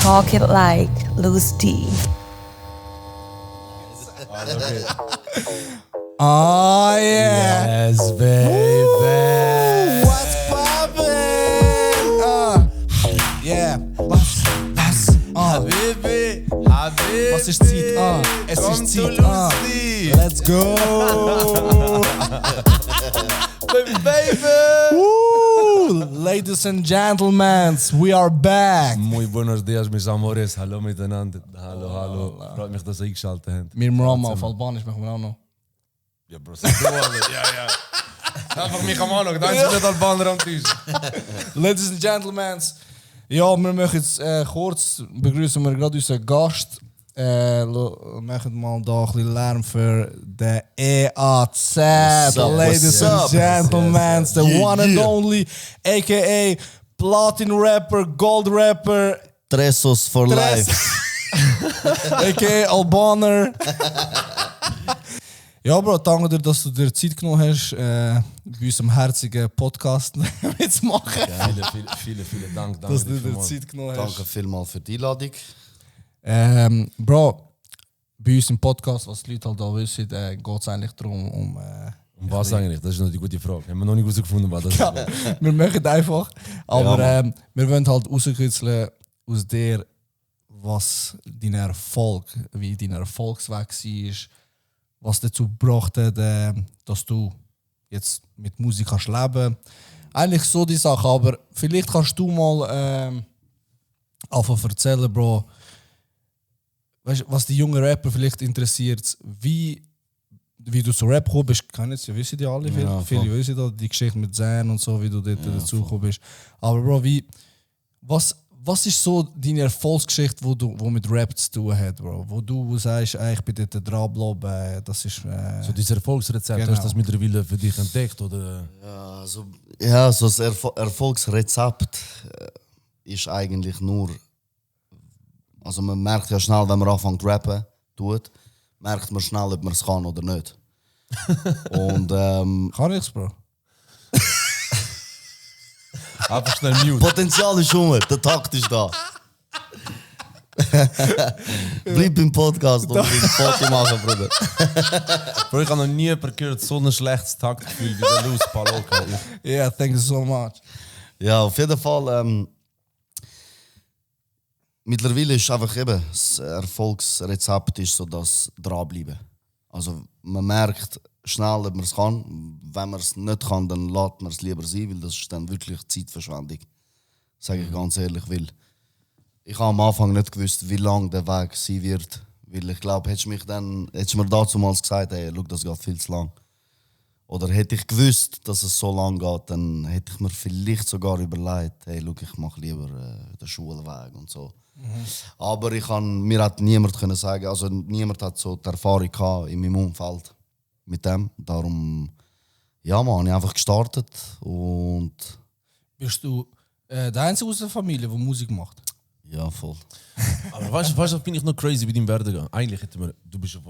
Talk it like Louis D. Oh yeah. Yes, baby. What's poppin'? Yeah. Was? Habibi, Habibi. Was ist Zeit? Es Komm ist zu Zeit. Lucy. Let's go. Baby. Woo. Ladies and gentlemen, we are back. Muy buenos dias, mis amores. Hallo miteinander. Hallo. Freut mich, dass ihr eingeschaltet habt. Wir Mama auf Albanisch machen wir auch noch. Ja, Bro, sag du alle. Ja. Einfach mich am Anfang. Da ist nicht Albaner am Tisch. Ladies and gentlemen, ja, wir möchten jetzt kurz begrüßen wir gerade unseren Gast. Wir machen mal da ein bisschen Lärm für den EAZ. Ladies and gentlemen, yes. the one and only, aka Platin Rapper, Gold Rapper, Tresos for life. aka Albaner. Ja, Bro, danke dir, dass du dir Zeit genommen hast, bei unserem herzigen Podcast mitzumachen. Vielen Dank. Dass du dir vielmals. Zeit genommen hast. Danke vielmals für die Einladung. Bro, bei uns im Podcast, was die Leute halt da wissen, geht es eigentlich darum, Um was eigentlich? Das ist noch die gute Frage. Haben wir noch nicht herausgefunden, was das ist. Ja, wir machen einfach. Aber wir wollen halt rauskitzeln aus dir, was dein Erfolg, wie dein Erfolgsweg war, was dazu gebracht hat, dass du jetzt mit Musik kannst leben. Eigentlich so die Sache, aber vielleicht kannst du mal einfach erzählen, Bro, weißt, was die jungen Rapper vielleicht interessiert, wie du zu Rap gekommen bist, kennen sie, wissen die alle, Ja, viele wissen da, die Geschichte mit Zan und so, wie du dort dazu gekommen bist. Aber Bro, was ist so deine Erfolgsgeschichte, wo mit Rap zu tun hat, Bro? Wo du sagst, ich bin dort dran, das ist... So dieses Erfolgsrezept, Genau. hast du das mittlerweile für dich entdeckt? Oder? So das Erfolgsrezept ist eigentlich nur. Also man merkt ja schnell, wenn man anfängt zu rappen, merkt man schnell, ob man es kann oder nicht. Und Kann ich's, Bro? Einfach schnell mute. Potenzial ist rum, der Takt ist da. Bleib im Podcast und ein Foto machen, Bruder. Bro, ich habe noch nie jemanden gehört, so ein schlechtes Taktgefühl wie der Luz Paloka. Yeah, thank you so much. Ja, auf jeden Fall. Mittlerweile ist einfach eben das Erfolgsrezept ist so das dranbleiben. Also man merkt schnell, ob man es kann. Wenn man es nicht kann, dann lässt man es lieber sein, weil das ist dann wirklich Zeitverschwendung. Sage ich ganz ehrlich, weil ich habe am Anfang nicht gewusst, wie lang der Weg sein wird. Weil ich glaube, hättest du mir damals gesagt, hey, schau, das geht viel zu lang. Oder hätte ich gewusst, dass es so lang geht, dann hätte ich mir vielleicht sogar überlegt, hey, schau, ich mache lieber den Schulweg und so. Aber mir hat niemand können sagen, also niemand hat so die Erfahrung gehabt in meinem Umfeld mit dem. Darum, ja man, habe ich einfach gestartet und Bist du der Einzige aus der Familie, der Musik macht? ja, voll. Aber weißt du, was finde ich noch crazy bei deinem Werdegang? Eigentlich hätten wir, du bist ja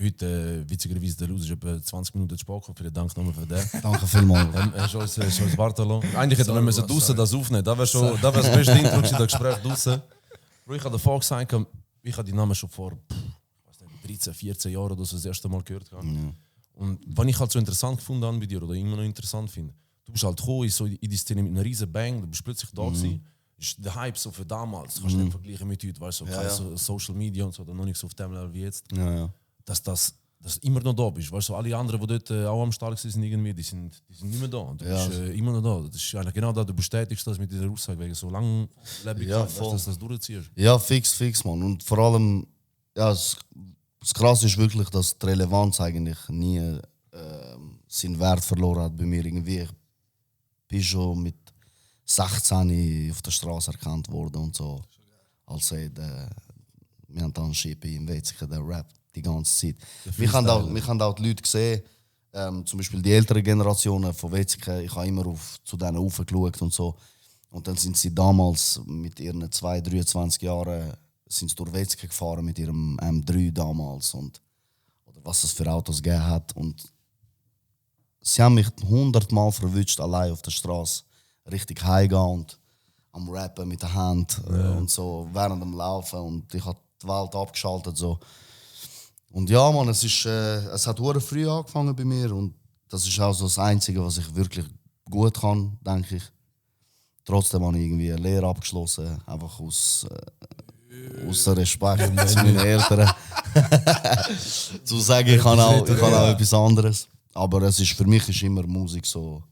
heute witzigerweise der Luz, ist etwa 20 Minuten zu spät gekommen. Vielen Dank nochmal für den. Danke vielmals. Hast du uns warten lassen. Eigentlich hätten wir draußen das aufnehmen. Das wäre das beste Intro gewesen, das Gespräch draußen. Bro, ich habe davor gesagt, ich habe die Namen schon vor 13, 14 Jahren oder so das erste Mal gehört. Und was ich halt so interessant gefunden habe bei dir oder immer noch interessant finde, du bist halt gekommen so in die Szene mit einem riesen Bang, du bist plötzlich da gewesen. Ist der Hype so für damals, kannst du nicht vergleichen mit heute, weißt du, so Social Media und so, oder noch nicht so auf dem Level wie jetzt, Ja. dass du immer noch da bist. Weißt du, alle anderen, die dort auch am Start sind, irgendwie, die sind nicht mehr da. Und du bist immer noch da. Das ist eigentlich genau das, du bestätigst das mit dieser Aussage, wegen so lange Lebigkeit, dass du das durchziehst. Ja, fix, Mann. Und vor allem, ja, das Krasse ist wirklich, dass die Relevanz eigentlich nie seinen Wert verloren hat bei mir. Irgendwie. Ich bin schon mit 16 auf der Straße erkannt worden und so. Also, wir haben dann Schippe im Wetzikon, der Rap die ganze Zeit. Wir haben auch die Leute gesehen, zum Beispiel die älteren Generationen von Wetzikon, ich habe immer zu denen raufgeschaut und so. Und dann sind sie damals mit ihren 23 Jahren sind sie durch Wetzikon gefahren mit ihrem M3 damals oder was es für Autos gegeben hat. Und sie haben mich 100 Mal verwünscht, allein auf der Straße richtig heimgehen und am Rappen mit der Hand und so während dem Laufen und ich habe die Welt abgeschaltet so. Und ja, man, es hat sehr früh angefangen bei mir und das ist auch so das Einzige, was ich wirklich gut kann, denke ich. Trotzdem habe ich irgendwie eine Lehre abgeschlossen, einfach aus Respekt zu meinen Eltern. Zu sagen, ich kann auch etwas anderes. Aber für mich ist immer Musik so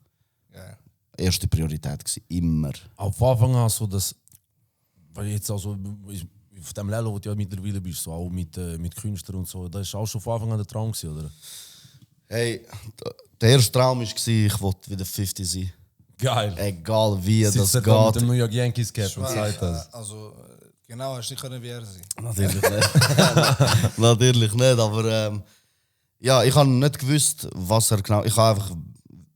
erste Priorität gewesen. Immer. Auf Anfang an so das, weil jetzt also auf dem Level, wo du ja mittlerweile bist, so auch mit Künstlern und so, das ist auch schon von Anfang an der Traum gewesen, oder? Hey, der erste Traum war, ich wollte wieder 50 sein. Geil. Egal wie das Sitzt geht. da mit dem New York Yankees Cap und sagt das. Also, genau, hast du nicht können wie er sein. Natürlich nicht. Natürlich nicht, aber ja, ich habe nicht gewusst, was er genau. Ich habe einfach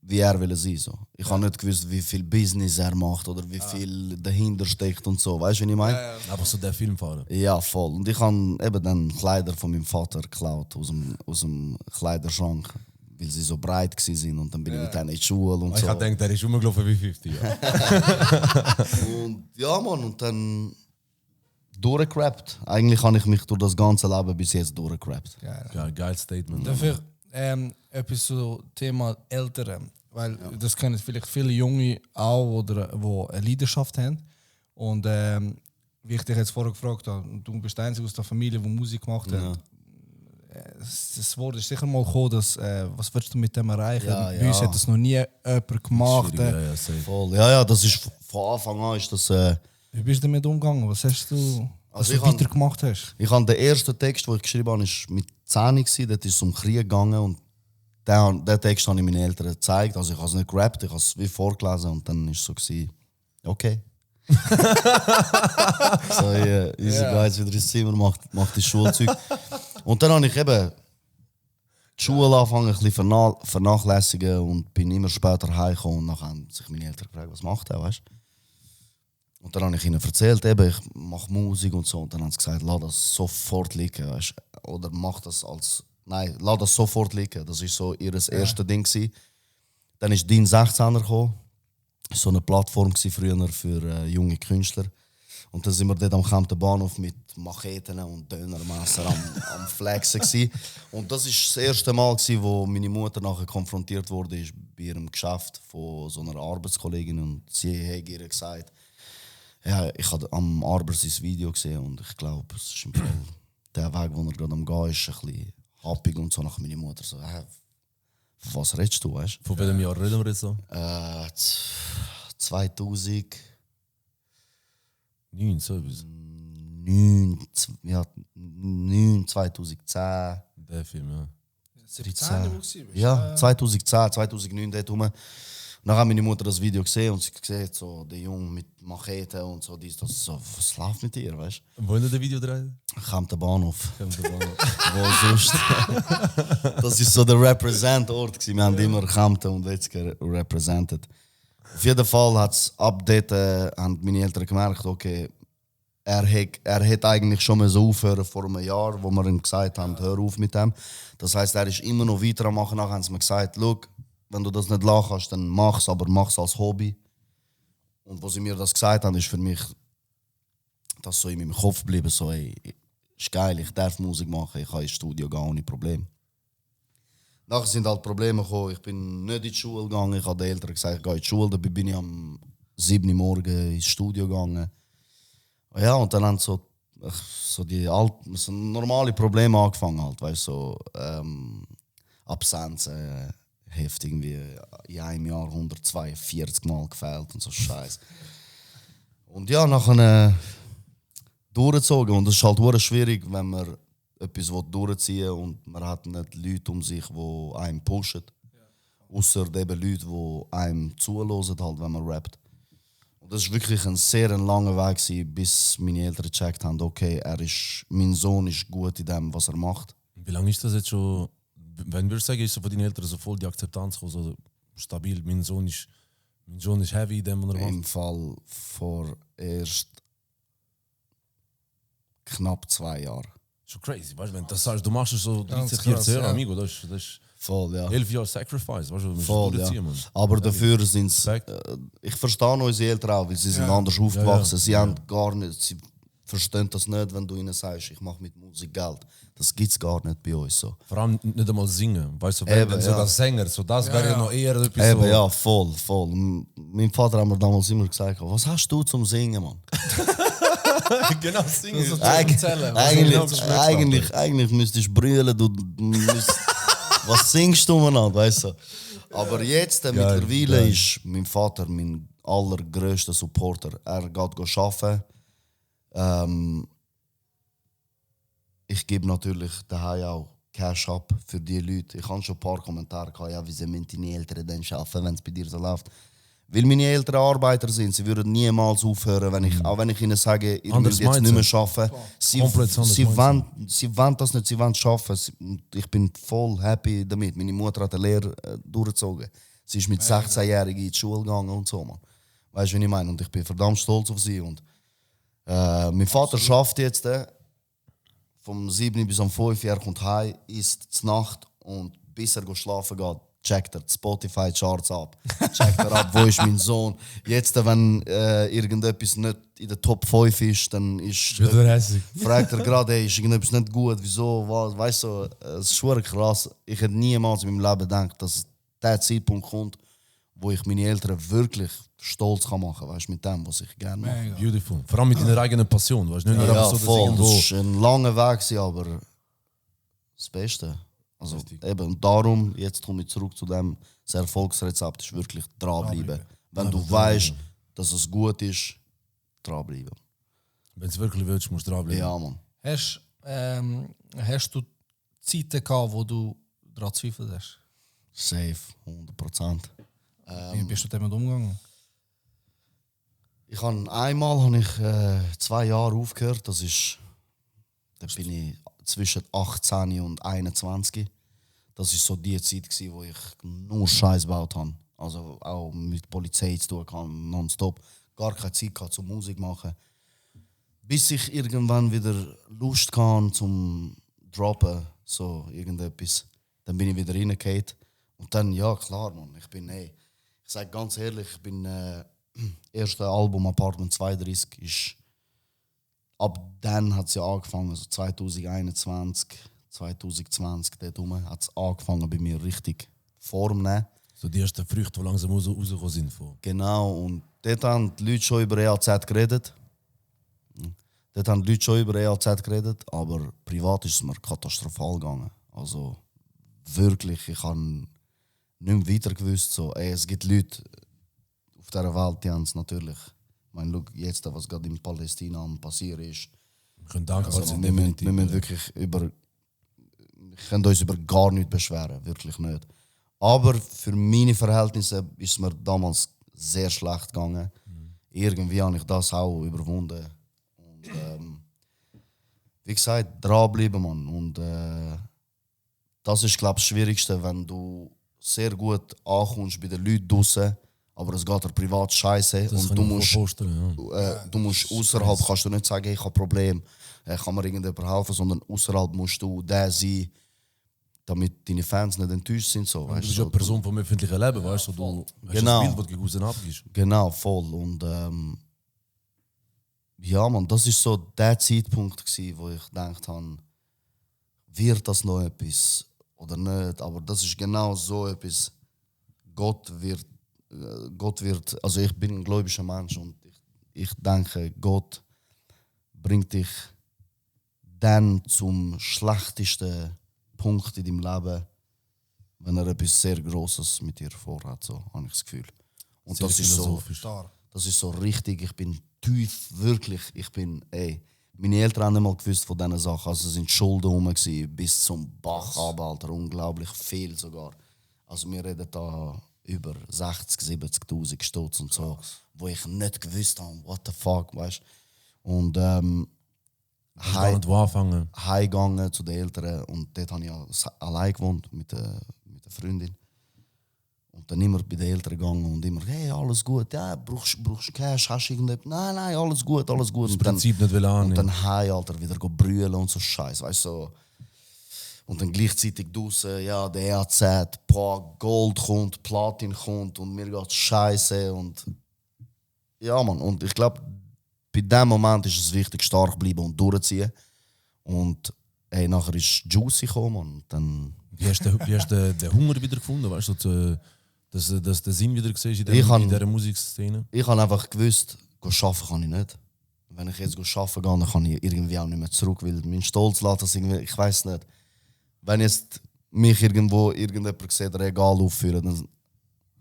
wie er will sein. So. Ich habe nicht gewusst, wie viel Business er macht oder wie viel dahinter steckt und so. Weißt du, was ich meine? Einfach so der Filmfahrer. Ja, voll. Und ich habe eben dann Kleider von meinem Vater geklaut aus dem Kleiderschrank, weil sie so breit waren. Und dann bin ich mit denen in die Schule und Ich so. habe gedacht, er ist rumgelaufen wie 50. Ja. Und ja, Mann, und dann durchgerappt. Eigentlich habe ich mich durch das ganze Leben bis jetzt durchgerappt. Geil Statement. Dafür etwas zu Thema Ältere, weil das kennen vielleicht viele Junge auch, oder wo eine Leidenschaft haben. Und wie ich dich jetzt vorher gefragt habe, du bist der Einzige aus der Familie, die Musik gemacht hat. Das Wort ist sicher mal gekommen, dass, was willst du mit dem erreichen? Bei uns hat das noch nie jemand gemacht. Ja, safe. Voll. Ja, das ist von Anfang an ist das. Wie bist du damit umgegangen? Was hast du, Also was du weiter gemacht hast? Ich habe den ersten Text, den ich geschrieben habe, ist mit 10 gewesen. Dort ist es um Krieg gegangen und den Text habe ich meinen Eltern gezeigt. Also ich habe es nicht gerappt, ich habe es wie vorgelesen und dann war es so gewesen, okay. So, unser Guy wieder ins Zimmer, macht das Schulzeug. Und dann habe ich eben die Schule angefangen, ein bisschen vernachlässigen und bin immer später heimgekommen und dann haben sich meine Eltern gefragt, was macht er, weißt du? Und dann habe ich ihnen erzählt, eben, ich mache Musik und so. Und dann haben sie gesagt, lass das sofort liegen, weißt du? Oder mach das als... Nein, lass das sofort liegen. Das war so ihr erstes Ding gewesen. Dann ist DIN 16er gekommen. So eine Plattform früher für junge Künstler. Und dann sind wir dort am Kempten Bahnhof mit Macheten und Dönermesser am Flexen gewesen. Und das war das erste Mal, wo meine Mutter nachher konfrontiert wurde bei ihrem Geschäft von so einer Arbeitskollegin. Und sie hat ihr gesagt, ja, ich habe am Arber sein Video gesehen und ich glaube, es ist im Fall der Weg, wo er gerade am Gehen ist, ein bisschen happig und so. Nach meiner Mutter so, von was redest du, weißt du? Von welchem Jahr reden wir jetzt so? 2009, 9, so etwas. 2010. Der Film, ja. 17. Ja, 2010, 2009 dort rum. Dann hat meine Mutter das Video gesehen und sie sieht so den Jungen mit Machete und so, das so, was läuft mit dir, weißt Und wo hat der Video drehen? du? Kommt der Bahnhof. Wo sonst? Das ist so der Represent-Ort gewesen. Wir haben immer Kempten und Wetzger represented. Auf jeden Fall hat es ab dort, haben meine Eltern gemerkt, okay, er hätte eigentlich schon mal so aufhören vor einem Jahr, wo wir ihm gesagt haben, hör auf mit dem. Das heisst, er ist immer noch weiter am machen. Nachher haben sie mir gesagt, schau, wenn du das nicht lachen kannst, dann mach's, aber mach's als Hobby. Und als sie mir das gesagt haben, ist für mich das so in meinem Kopf geblieben, so, ey, ist geil, ich darf Musik machen, ich kann ins Studio gehen ohne Problem. Nachher sind halt Probleme gekommen, ich bin nicht in die Schule gegangen, ich habe den Eltern gesagt, ich gehe in die Schule, dabei bin ich am 7 Uhr morgens ins Studio gegangen. Ja, und dann haben so die so normale Probleme angefangen, halt, weißt, so Absenzen, heftig, irgendwie in einem Jahr 142 Mal gefehlt und so Scheiß. Und ja, nachher durchgezogen. Und es ist halt sehr schwierig, wenn man etwas durchziehen will und man hat nicht Leute um sich, die einem pushen. Außer eben Leute, die einem zuhören, halt, wenn man rappt. Und das war wirklich ein sehr langer Weg, bis meine Eltern gecheckt haben, okay, mein Sohn ist gut in dem, was er macht. Wie lange ist das jetzt schon? Wenn wir sagen, ist so von deinen Eltern so voll die Akzeptanz gekommen, so stabil, mein Sohn ist heavy in dem, was er Im macht? Fall vor erst knapp 2 Jahren. Schon crazy, weißt du, wenn du das sagst, du machst es so 13, Ganz 14 krass, Jahre, ja. amigo, das ist Voll, ja. 11 Jahre Sacrifice, weißt du, wir Voll, müssen ja. durchziehen, Mann. Aber dafür sind es. Respekt. Ich verstehe unsere Eltern auch, weil sie sind anders aufgewachsen. Ja. Sie haben gar nicht, sie verstehen das nicht, wenn du ihnen sagst, ich mache mit Musik Geld. Das gibt es gar nicht bei uns so. Vor allem nicht einmal singen, weißt du, wenn Eben, so ja. das Sänger, so das wäre ja noch eher etwas Eben, so. ja, voll, voll. Mein Vater hat mir damals immer gesagt, was hast du zum Singen, Mann? Genau, singen. Das ist Eig- erzählen. Eigentlich müsstest du brüllen, du was singst du mir an, weißt du? Aber jetzt, mittlerweile, geil. ist mein Vater mein allergrößter Supporter. Er geht arbeiten. Ich gebe natürlich daheim auch Cash ab für die Leute. Ich habe schon ein paar Kommentare gehabt, ja, wieso müssen deine Eltern dann arbeiten, wenn es bei dir so läuft. Weil meine Eltern Arbeiter sind, sie würden niemals aufhören, auch wenn ich ihnen sage, ihr Anderes müsst jetzt nicht Mindset. mehr arbeiten. Komplett anderes Sie wollen das nicht, sie wollen arbeiten. Und ich bin voll happy damit. Meine Mutter hat eine Lehre durchgezogen. Sie ist mit 16-Jährigen in die Schule gegangen und so. Man. Weißt du, wie ich meine? Und ich bin verdammt stolz auf sie. Und, mein Vater schafft jetzt vom 7 bis um 5 Uhr, kommt heim, isst zur Nacht und bis er schlafen geht, checkt er die Spotify-Charts ab. Checkt er ab, wo ist mein Sohn. Jetzt, wenn irgendetwas nicht in der Top 5 ist, dann fragt er gerade, hey, ist irgendetwas nicht gut, wieso, was, weißt du, es ist schon krass. Ich hätte niemals in meinem Leben gedacht, dass der Zeitpunkt kommt, wo ich meine Eltern wirklich stolz machen kann, weißt du, mit dem, was ich gerne mache. Mega. Beautiful. Vor allem mit deiner eigenen Passion, weißt du, nicht nur Ja, einfach so, dass voll. irgendwo... Das war ein langer Weg, aber das Beste. Also, eben, und darum, jetzt komme ich zurück zu dem, das Erfolgsrezept ist wirklich dranbleiben. Wenn du weißt, dass es gut ist, dranbleiben. Wenn du es wirklich willst, musst du dranbleiben. Ja, Mann. Hast du Zeiten gehabt, wo du daran zweifelt hast? Safe, 100%. Wie bist du damit umgegangen? Einmal habe ich 2 Jahre aufgehört. Da bin ich zwischen 18 und 21. Das war so die Zeit, wo ich nur Scheiß gebaut habe. Also auch mit Polizei zu tun hatte, nonstop. Gar keine Zeit gehabt, zum Musik machen. Bis ich irgendwann wieder Lust hatte zum Droppen, so irgendetwas. Dann bin ich wieder reingefallen. Und dann, ja klar, Mann, ich sage ganz ehrlich, erste Album Apartment 32 ist, ab dann hat es ja angefangen, also 2021, 2020, dort rum, hat es angefangen bei mir richtig Form zu nehmen. So die ersten Früchte, die langsam rausgekommen sind. Genau, und dort haben die Leute schon über EAZ geredet. Aber privat ist es mir katastrophal gegangen. Also wirklich, ich habe nicht mehr weiter gewusst. So, es gibt Leute auf dieser Welt, die haben es natürlich. Ich meine, schau, jetzt, was gerade in Palästina passiert ist. Wir können dankbar Also, sein. wir müssen wirklich wir können uns über gar nichts beschweren, wirklich nicht. Aber für meine Verhältnisse ist es mir damals sehr schlecht gegangen. Irgendwie habe ich das auch überwunden. Und, wie gesagt, dranbleiben, Mann. Und das ist, glaube ich, das Schwierigste, wenn du sehr gut ankommst bei den Leuten draussen, aber es geht dir privat scheiße und du musst außerhalb kannst du nicht sagen, hey, ich habe ein Problem, kann mir irgendjemand helfen, sondern außerhalb musst du der sein, damit deine Fans nicht enttäuscht sind. So, Du weißt bist du, ja eine Person vom öffentlichen Leben, weißt du? Du hast Genau. ein Bild, das du gegen außen abgibst. Genau, voll. Und ja, man, das war so der Zeitpunkt, wo ich gedacht habe, wird das noch etwas oder nicht? Aber das ist genau so etwas. Gott wird, also ich bin ein gläubiger Mensch und ich denke, Gott bringt dich dann zum schlechtesten Punkt in deinem Leben, wenn er etwas sehr Grosses mit dir vorhat, so habe ich das Gefühl. Und Sehr das ist so, philosophisch. das ist so richtig, ich bin tief, wirklich, meine Eltern haben nicht mal gewusst von diesen Sachen, also es sind Schulden rum gewesen, bis zum Bach ab, Alter, unglaublich viel sogar. Also wir reden da über 60'000, 70'000 Stutz und so, wo ich nicht gewusst habe, what the fuck, weißt du. Und Ich kann nicht wo anfangen. heimgegangen zu den Eltern und dort habe ich allein gewohnt mit einer Freundin. Und dann immer bei den Eltern gegangen und immer, hey, alles gut, ja, brauchst du Cash, hast du irgendetwas? Nein, alles gut, alles gut. Das Und dann, Prinzip nicht will und annehmen. dann heim, Alter, wieder brüllen und so Scheiß, weißt du. So. Und dann gleichzeitig draussen, ja, der EAZ, Gold kommt, Platin kommt und mir geht's scheiße. Und ja, Mann. Und ich glaube, bei dem Moment ist es wichtig, stark bleiben und durchziehen. Und nachher ist Juicy gekommen, Mann. Und dann Wie hast du den Hunger wieder gefunden? Weißt du, dass du den Sinn wieder siehst in Ich dieser Musikszene? ich habe einfach gewusst, arbeiten kann ich nicht. Wenn ich jetzt arbeiten gehe, dann kann ich irgendwie auch nicht mehr zurück, weil mein Stolz lässt das irgendwie, ich weiß nicht. Wenn jetzt mich irgendwo irgendjemand sieht, Regal aufführen, dann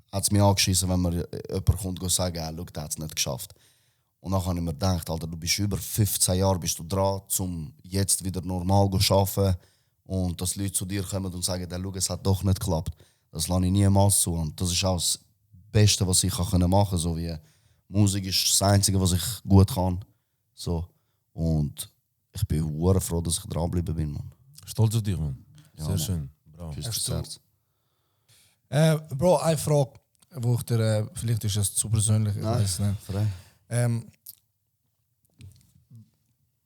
hat es mich angeschissen, wenn mir jemand kommt und sagt, schau, der hat es nicht geschafft. Und dann habe ich mir gedacht, Alter, du bist über 15 Jahre bist du dran, um jetzt wieder normal zu arbeiten. Und dass Leute zu dir kommen und sagen, schau, es hat doch nicht geklappt. Das lasse ich niemals zu. Und das ist auch das Beste, was ich machen kann. So wie Musik ist das Einzige, was ich gut kann. So. Und ich bin sehr froh, dass ich dranbleiben bin, Mann. Stolz auf dich, Mann. Sehr Mann. schön. Bravo. Küss das Herz. Bro, eine Frage, wo ich dir, vielleicht ist das zu persönlich, ich Nein. weiß nicht. Frei.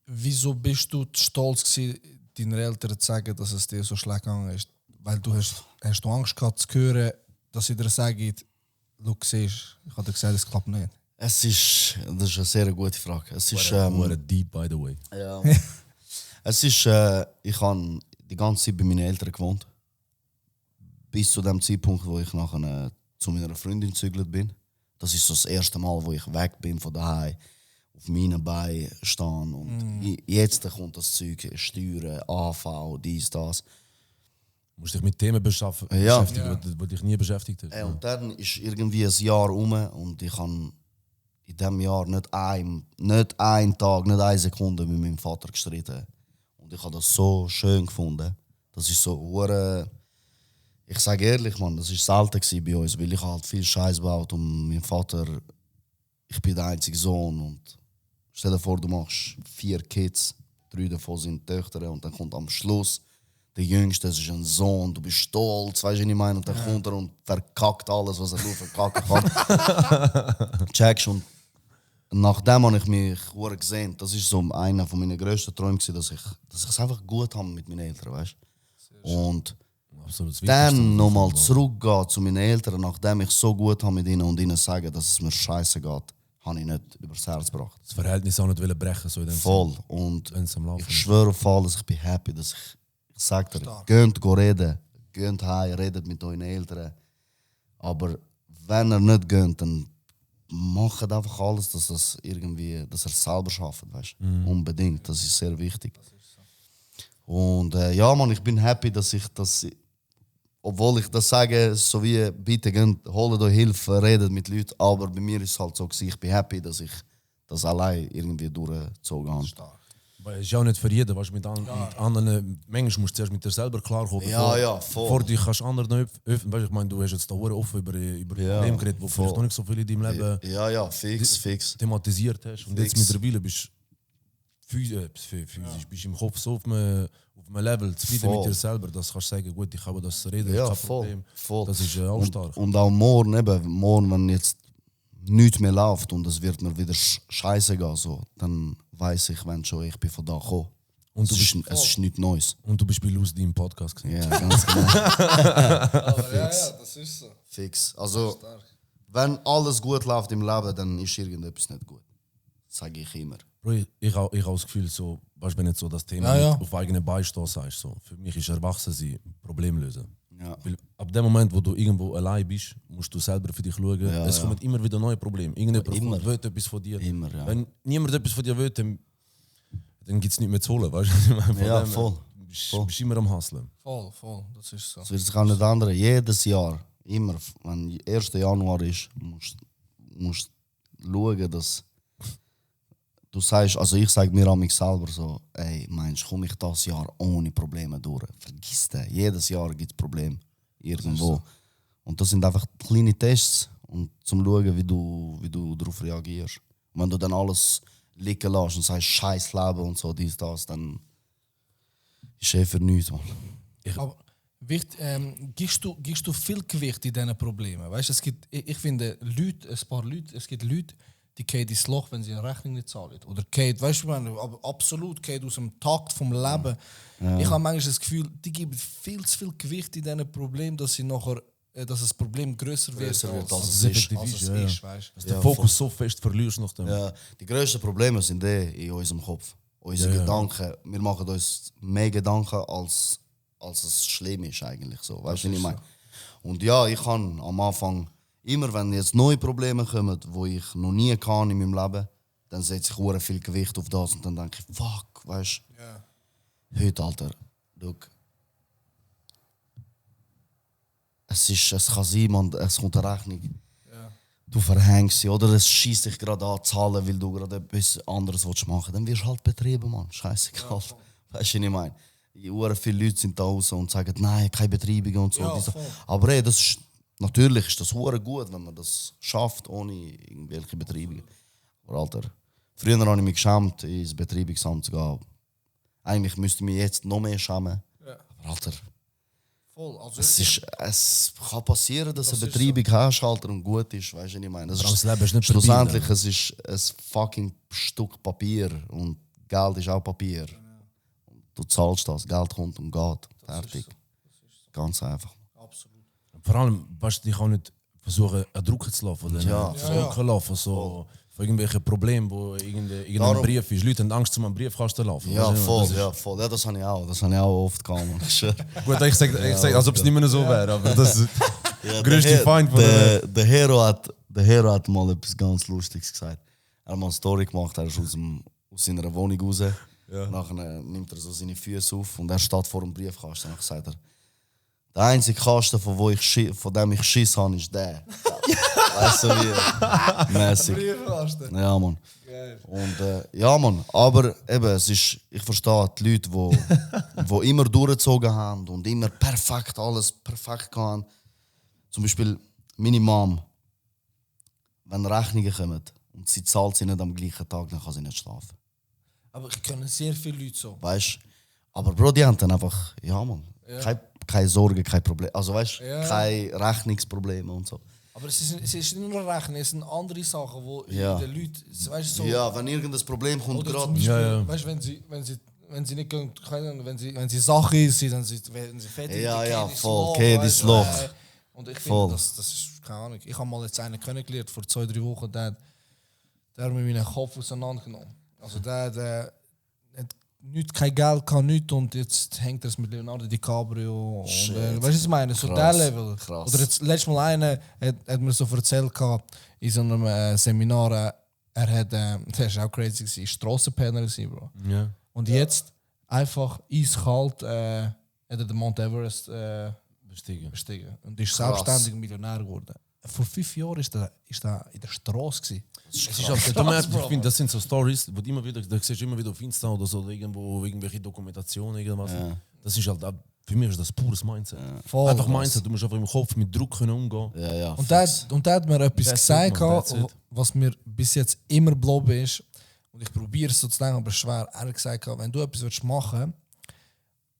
Wieso bist du stolz gewesen, deinen Eltern zu sagen, dass es dir so schlecht gegangen ist? Weil du hast du Angst gehabt zu hören, dass sie dir sagen, du siehst, ich habe dir gesagt, es klappt nicht. Das ist eine sehr gute Frage. Es ist, What a deep, by the way. ja. Es ist, ich habe die ganze Zeit bei meinen Eltern gewohnt. Bis zu dem Zeitpunkt, wo ich nachher zu meiner Freundin gezügelt bin. Das ist so das erste Mal, wo ich weg bin von daheim, auf meinen Beinen stehen. Und jetzt kommt das Zeug, Steuern, AV, dies, das. Du musst dich mit Themen beschäftigen, die dich nie beschäftigt haben. Und dann ist irgendwie ein Jahr rum und ich habe in diesem Jahr nicht einen Tag, nicht eine Sekunde mit meinem Vater gestritten. Und ich habe das so schön gefunden. Das ist so hure. Ich sage ehrlich, Mann, das war selten bei uns, weil ich halt viel Scheiß gebaut und mein Vater, ich bin der einzige Sohn und stell dir vor, du machst 4 Kids, 3 davon sind Töchter und dann kommt am Schluss der Jüngste, das ist ein Sohn, du bist stolz, weißt du, was ich meine? Und dann kommt er und verkackt alles, was er nur verkacken kann. Checkst und nachdem habe ich mich sehr gesehen. Das ist so einer von meinen grössten Träumen, dass ich es einfach gut habe mit meinen Eltern, weißt du? Und Absolut. dann nochmal zurückgehen zu meinen Eltern, nachdem ich so gut habe mit ihnen und ihnen sagen, dass es mir scheiße geht, habe ich nicht übers Herz gebracht. Das Verhältnis auch nicht wollen brechen, so in dem Voll. Und Wenn es am Laufen ich ist. schwöre auf alles, ich bin happy, dass ich sage dir, geht reden, geht heim, redet mit euren Eltern. Aber wenn ihr nicht geht, dann macht einfach alles, dass das irgendwie, dass er es selber schafft, weißt? Unbedingt, das ist sehr wichtig. Und ja, Mann, ich bin happy, dass ich das, obwohl ich das sage, so wie bitte geht, holt euch Hilfe, redet mit Leuten, aber bei mir ist es halt so gewesen, ich bin happy, dass ich das allein irgendwie durchgezogen habe. Weil es ist auch nicht für jeden, weißt, mit anderen, manchmal musst du zuerst mit dir selber klarkommen, Ja, voll. bevor du kannst anderen öffnen. Weißt, ich meine, du hast jetzt da offen über Probleme geredet, die vielleicht noch nicht so viel in deinem Leben Ja, fix. thematisiert hast. Und jetzt mittlerweile bist du physisch, bist im Kopf so auf einem Level zufrieden mit dir selber, dass du kannst sagen, gut, ich habe das reden, Ja, kein voll, Problem. voll. Das ist auch stark. Und auch morgen, wenn jetzt nichts mehr läuft und es wird mir wieder scheiße gehen, so, dann weiß ich, wenn schon, ich bin von da gekommen. Und Es ist nichts Neues. Und du bist bei Luz im Podcast gesehen. Ja, ganz genau. das ist so. Fix. Also, wenn alles gut läuft im Leben, dann ist irgendetwas nicht gut. Sage ich immer. Bro, ich habe das Gefühl, so, weißt, wenn jetzt so das Thema Ja. auf eigenen Beinen stehen sagst, so, für mich ist Erwachsensein Problem lösen. Ja. Weil ab dem Moment, wo du irgendwo allein bist, musst du selber für dich schauen. Es kommen immer wieder neue Probleme. Irgendjemand Immer. will etwas von dir. Immer, ja. Wenn niemand etwas von dir will, dann gibt es nichts mehr zu holen. Weißt du? Von Ja, dem her voll. Bist immer am Hustlen. Voll, das ist so. Es wird sich auch nicht ändern. Jedes Jahr, immer, wenn 1. Januar ist, musst du schauen, dass du sagst, also ich sage mir an mich selber so, ey, meinst du, komme ich das Jahr ohne Probleme durch? Vergiss das. Jedes Jahr gibt es Probleme. Irgendwo. Und das sind einfach kleine Tests, und zum schauen, wie du darauf reagierst. Und wenn du dann alles liegen lässt und sagst, scheiß Leben und so, dies, das, dann ist für nichts, Mann. Aber gibst du viel Gewicht in diesen Problemen? Weißt, es gibt, ich finde, es gibt Leute, die geht ins Loch, wenn sie eine Rechnung nicht zahlt. Oder geht, weißt du, aber absolut geht aus dem Takt vom Leben. Ich habe manchmal das Gefühl, die geben viel zu viel Gewicht in diesen Problem, dass sie nachher, dass das Problem größer wird, Grösser wird, als es es effektiv als es ist, ja. ist, weißt du. Dass der Fokus so fest verlierst nach dem. Ja, die grössten Probleme sind in unserem Kopf. Unsere Gedanken, wir machen uns mehr Gedanken, als es schlimm ist eigentlich. So. Weißt du, was ich meine? Und ja, ich kann am Anfang, immer wenn jetzt neue Probleme kommen, die ich noch nie kann in meinem Leben, dann setze ich sehr viel Gewicht auf das und dann denke ich, fuck, weißt du, heute, Alter, look, es kann sein, man, es kommt eine Rechnung. Du verhängst sie oder es schießt dich gerade an, zahlen, weil du gerade etwas anderes machen willst. Dann wirst du halt betrieben, Mann. Scheißegal. Weißt du, was ich meine? Viele Leute sind da raus und sagen, nein, keine Betreibung und so. Ja, aber ey, natürlich ist das gut, wenn man das schafft, ohne irgendwelche Betreibungen. Aber Alter, früher habe ich mich geschämt, ins Betreibungsamt zu gehen. Eigentlich müsste ich mich jetzt noch mehr schämen. Ja. Aber Alter, Voll. Also es kann passieren, dass du eine Betreibung hast, Alter, und gut ist. Weißt du, was ich meine? Aber das Leben ist nicht schlussendlich, vorbei, es ist ein fucking Stück Papier. Und Geld ist auch Papier. Du zahlst das, Geld kommt und geht. Fertig. Ganz einfach. absolut. Vor allem, weißt du, ich kann nicht versuchen, einen Druck zu laufen oder Ja. zu laufen. So, von irgendwelchen Problemen, wo irgendein Darum- Brief ist. Leute haben Angst, um einen Briefkasten zu laufen. Ja, Weißt du, voll, das ist- ja, voll. Ja, das habe ich auch. Das habe ich auch oft gehabt, man. Ich schwör. Gut, ich sag, als ob es nicht mehr so wäre, aber das ist Ja, der größte Feind von der Hero hat mal etwas ganz Lustiges gesagt. Er hat mal eine Story gemacht, er ist aus seiner Wohnung raus. Nachher nimmt er so seine Füße auf und er steht vor dem Briefkasten. Und sagt er, der einzige Kasten, von dem ich Schiss habe, ist der. Weißt du wie? Mäßig. Briefkasten. Ja, Mann. Und ja, Mann. Aber eben, ich verstehe die Leute, die immer durchgezogen haben und immer alles perfekt haben. Zum Beispiel meine Mom. Wenn Rechnungen kommen und sie zahlt sie nicht am gleichen Tag, dann kann sie nicht schlafen. Aber ich kenne sehr viele Leute so. Weißt du? Aber Bro, die haben dann einfach, ja, Mann. Keine Sorge, kein Problem. Also weißt du, Ja. keine Rechnungsprobleme und so. Aber es ist nicht nur Rechnen, es sind andere Sachen, wo Ja. die Leute, weißt du, so, Ja, wenn irgendein Problem kommt, oder zum gerade. Beispiel, Ja. weißt du, wenn sie nicht können, wenn sie Sache ist, dann werden sie fertig. Ja, die ja, gehen ins voll, Loch, gehen weißt ins du, Loch. Und ich Voll. finde, das ist keine Ahnung. Ich habe mal jetzt einen kennengelernt vor 2-3 Wochen, der hat mir meinen Kopf auseinandergenommen. Also der hat kein Geld, kann nichts und jetzt hängt er es mit Leonardo DiCaprio. Und, weißt du, was ich meine? So Krass, der Level. krass. Oder jetzt letztes Mal einer hat mir so erzählt gehabt, in so einem Seminar, der ist auch crazy gewesen, Strassenpenner gewesen, Bro. Ja. Und jetzt einfach eiskalt hat er den Mount Everest Bestiegen. bestiegen und ist selbstständig Millionär geworden. Vor 5 Jahren ist er in der Straße gewesen. Es ist halt, du merkst, ich finde, das sind so Stories, wo du immer wieder, da siehst du immer wieder auf Insta oder so, oder irgendwo, irgendwelche Dokumentationen, irgendwas. Das ist halt, für mich ist das pures Mindset. Voll. Einfach Mindset, du musst einfach im Kopf mit Druck können umgehen. Ja, ja. Und der hat mir etwas That's gesagt, it, man, that's it. was mir bis jetzt immer geblieben ist. Und ich probiere es so zu denken, aber es ist schwer. Er hat gesagt, wenn du etwas machen willst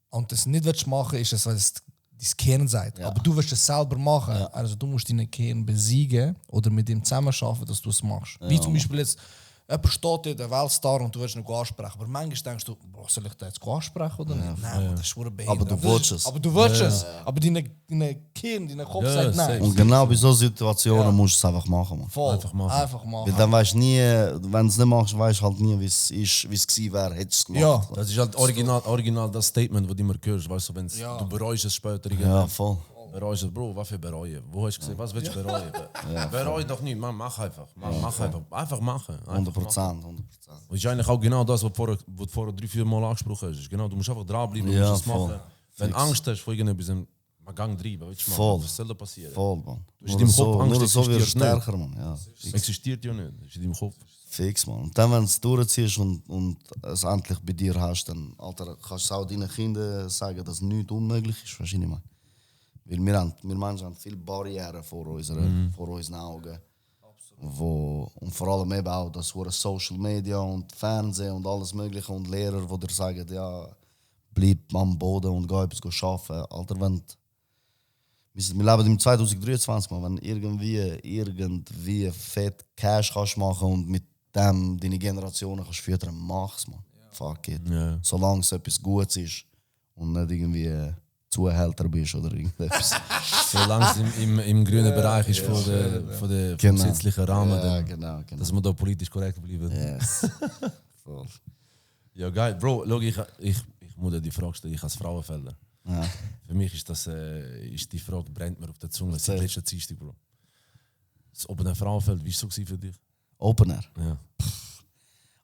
und das nicht machen willst, ist es, weil es dein Kern sagt. Aber du willst es selber machen. Also du musst deinen Kern besiegen oder mit ihm zusammen schaffen, dass du es machst. Wie zum Beispiel jetzt, jemand steht dir, der Weltstar, und du willst ihn ansprechen. Aber manchmal denkst du, boah, soll ich den jetzt ansprechen oder nicht? Nein, das ist schon behindert. Aber du willst es. Aber du willst es. Aber dein Kern, dein Kopf Ja, sagt nein. safe. Und genau bei solchen Situationen musst du es einfach machen, man. Voll. Einfach machen. Einfach machen. Weil dann weißt du nie, wenn du es nicht machst, weißt du halt nie, wie es gewesen wäre, hättest du es gemacht. Ja. Das ist halt original das Statement, das du immer hörst, weißt du, wenn du bereust es später Ja, irgendwann. voll. Bereust es, Bro, was für bereuen? Wo hast du gesehen, was willst du bereuen? Bereu doch nicht, man, mach einfach. Mach einfach. Einfach machen. Einfach 100%. machen. Das ist eigentlich auch genau das, was du vorher 3-4 Mal angesprochen hast. Genau, du musst einfach dranbleiben, du Ja, musst es voll. machen. Wenn du Angst hast vor irgendetwas, man Gang treiben, willst du machen? Voll. Was soll da passieren? Voll, man. Du hast in deinem Kopf Angst, nur so wirst du existiert nicht. stärker, man. Ja. Existiert ja nicht, das ist in deinem Kopf. Fix, man. Und dann, wenn du es durchziehst und es endlich bei dir hast, dann Alter, kannst du auch deinen Kindern sagen, dass nichts unmöglich ist. Weißt du, was ich meine? Weil wir Menschen haben viele Barrieren vor unseren Augen. Und vor allem eben auch das Social Media und Fernsehen und alles Mögliche und Lehrer, die dir sagen, ja, bleib am Boden und geh etwas arbeiten. Alter, wenn du Wir leben im 2023, man. Wenn irgendwie fett Cash kannst machen und mit dem deine Generationen kannst füttern, mach's, man. Fuck it. Ja. Solange es etwas Gutes ist und nicht irgendwie Zuhälter bist oder irgendetwas. Solange es im grünen Bereich ist von der vom gesetzlichen Rahmen, Ja, dann, genau. dass wir da politisch korrekt bleiben. Yes. Voll. Ja, geil. Bro, schau, ich muss dir die Frage stellen, ich als Frauenfelder. Ja. Für mich ist die Frage, brennt mir auf der Zunge seit letzter Dienstag, Bro. Das Opener Frauenfeld, wie war es so für dich? Opener. Ja.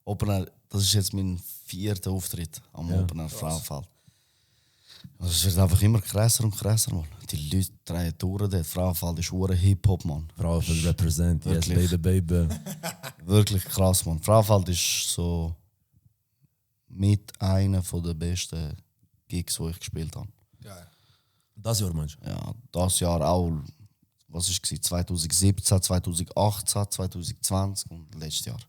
Opener, das ist jetzt mein 4. Auftritt am Opener Frauenfeld. Also es wird einfach immer krasser und krasser, man. Die Leute drehen durch dort. Frauenfeld ist hure Hip-Hop, man. Frauenfeld represent, yes, Wirklich. baby. Wirklich krass, man. Frauenfeld ist so mit einer der besten Gigs, die ich gespielt habe. Geil. Das Jahr, meinst du? Ja, das Jahr auch, was war es? 2017, 2018, 2020 und letztes Jahr.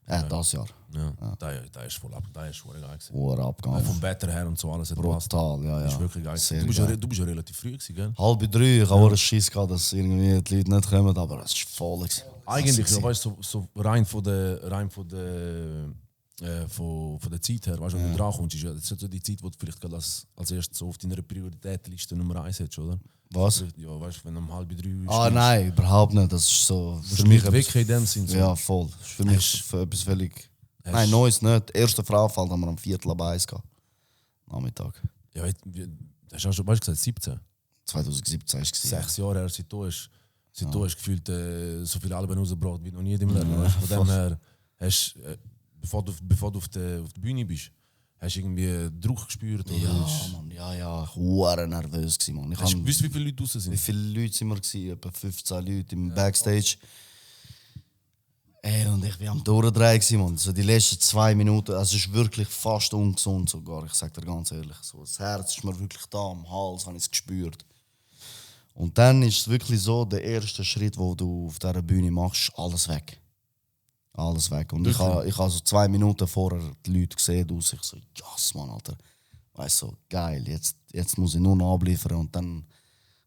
Das Jahr. Ja. Da ist voll ab, da ist voll geil gewesen. Hure abgegangen. Vom Wetter her und so alles hat gepasst. Brutal, ja, Das ist ja. wirklich geil. Sehr Du bist, geil. du bist ja relativ früh gewesen, gell? 2:30, ich habe einen Schiss gehabt, dass irgendwie die Leute nicht kommen, aber es ist voll. gewesen. Eigentlich, Das ja, war weißt du, so rein von der Zeit her, weißt du, wenn du dran kommst, ist ja das ist so die Zeit, wo du vielleicht gerade als erstes so auf deiner Prioritätenliste Nummer 1 hättest, oder? Was? Ja, weißt du, wenn um 2:30 Ah nein, überhaupt nicht. Das ist so für mich weg in dem Sinn. So. Ja, voll. Das ist für mich etwas völlig. Nein, Neues nicht. Erster Frauenfeld haben wir am 1:45 gehabt. Nachmittag. Ja, das hast du weißt du gesagt, 17. 2017 war es. 6 Jahre her, seit du hast gefühlt so viele Alben rausgebracht wie noch nie in deinem Leben. Weißt du? Von dem her, bevor du auf der Bühne bist, hast du irgendwie Druck gespürt? Oder Ja, Mann, ja. Ich war nervös, Mann. Ich hast du hab- gewusst, wie viele Leute draußen Wie sind? viele Leute sind wir gewesen? Etwa 15 Leute im Backstage. Ey, und ich war am Durchdrehen, Mann. So die letzten 2 Minuten, es ist wirklich fast ungesund sogar. Ich sag dir ganz ehrlich. So, das Herz ist mir wirklich da, am Hals habe ich es gespürt. Und dann ist es wirklich so, der erste Schritt, den du auf dieser Bühne machst, alles weg. Alles weg. Und ich habe so 2 Minuten vorher die Leute gesehen, ich so, yes, Mann, Alter. Weißt du, so, geil, jetzt muss ich nur noch abliefern. Und dann,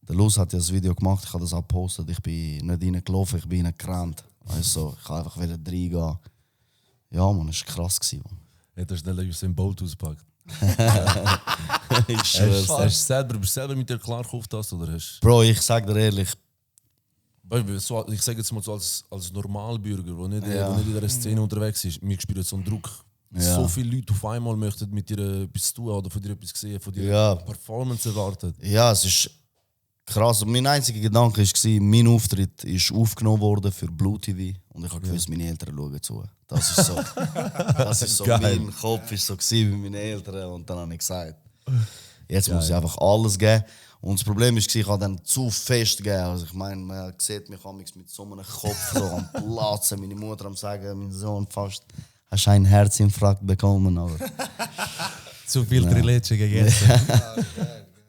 der Luz hat ja das Video gemacht, ich habe das auch gepostet. Ich bin nicht reingelaufen, ich bin reingerannt. Weißt du, ich habe einfach wieder reingehen. Ja, Mann, das war krass. Mann. Hättest du schnell aus dem Boot ausgepackt? Ich schwör's. Bist du selber mit dir klar auf das? Oder hast, Bro, ich sag dir ehrlich, so, ich sage jetzt mal so als Normalbürger, der nicht in dieser Szene unterwegs ist, mir spürt so einen Druck. Ja. So viele Leute auf einmal möchten mit dir etwas tun oder von dir etwas sehen, von dir Ja. eine Performance erwartet. ja, es ist krass. Mein einziger Gedanke war, mein Auftritt ist aufgenommen worden für Blue TV und ich habe gewusst, meine Eltern schauen zu. Das ist so. Das ist so Geil. mein Kopf ist so gewesen bei meinen Eltern und dann habe ich gesagt, jetzt muss ich einfach alles geben. Und das Problem war, ich habe dann zu fest gegeben. Also ich meine, man sieht mich mit so einem Kopf so am Platzen. Meine Mutter am sagen, mein Sohn fast, hast du einen Herzinfarkt bekommen. Aber, Zu viel Trilettchen gegessen.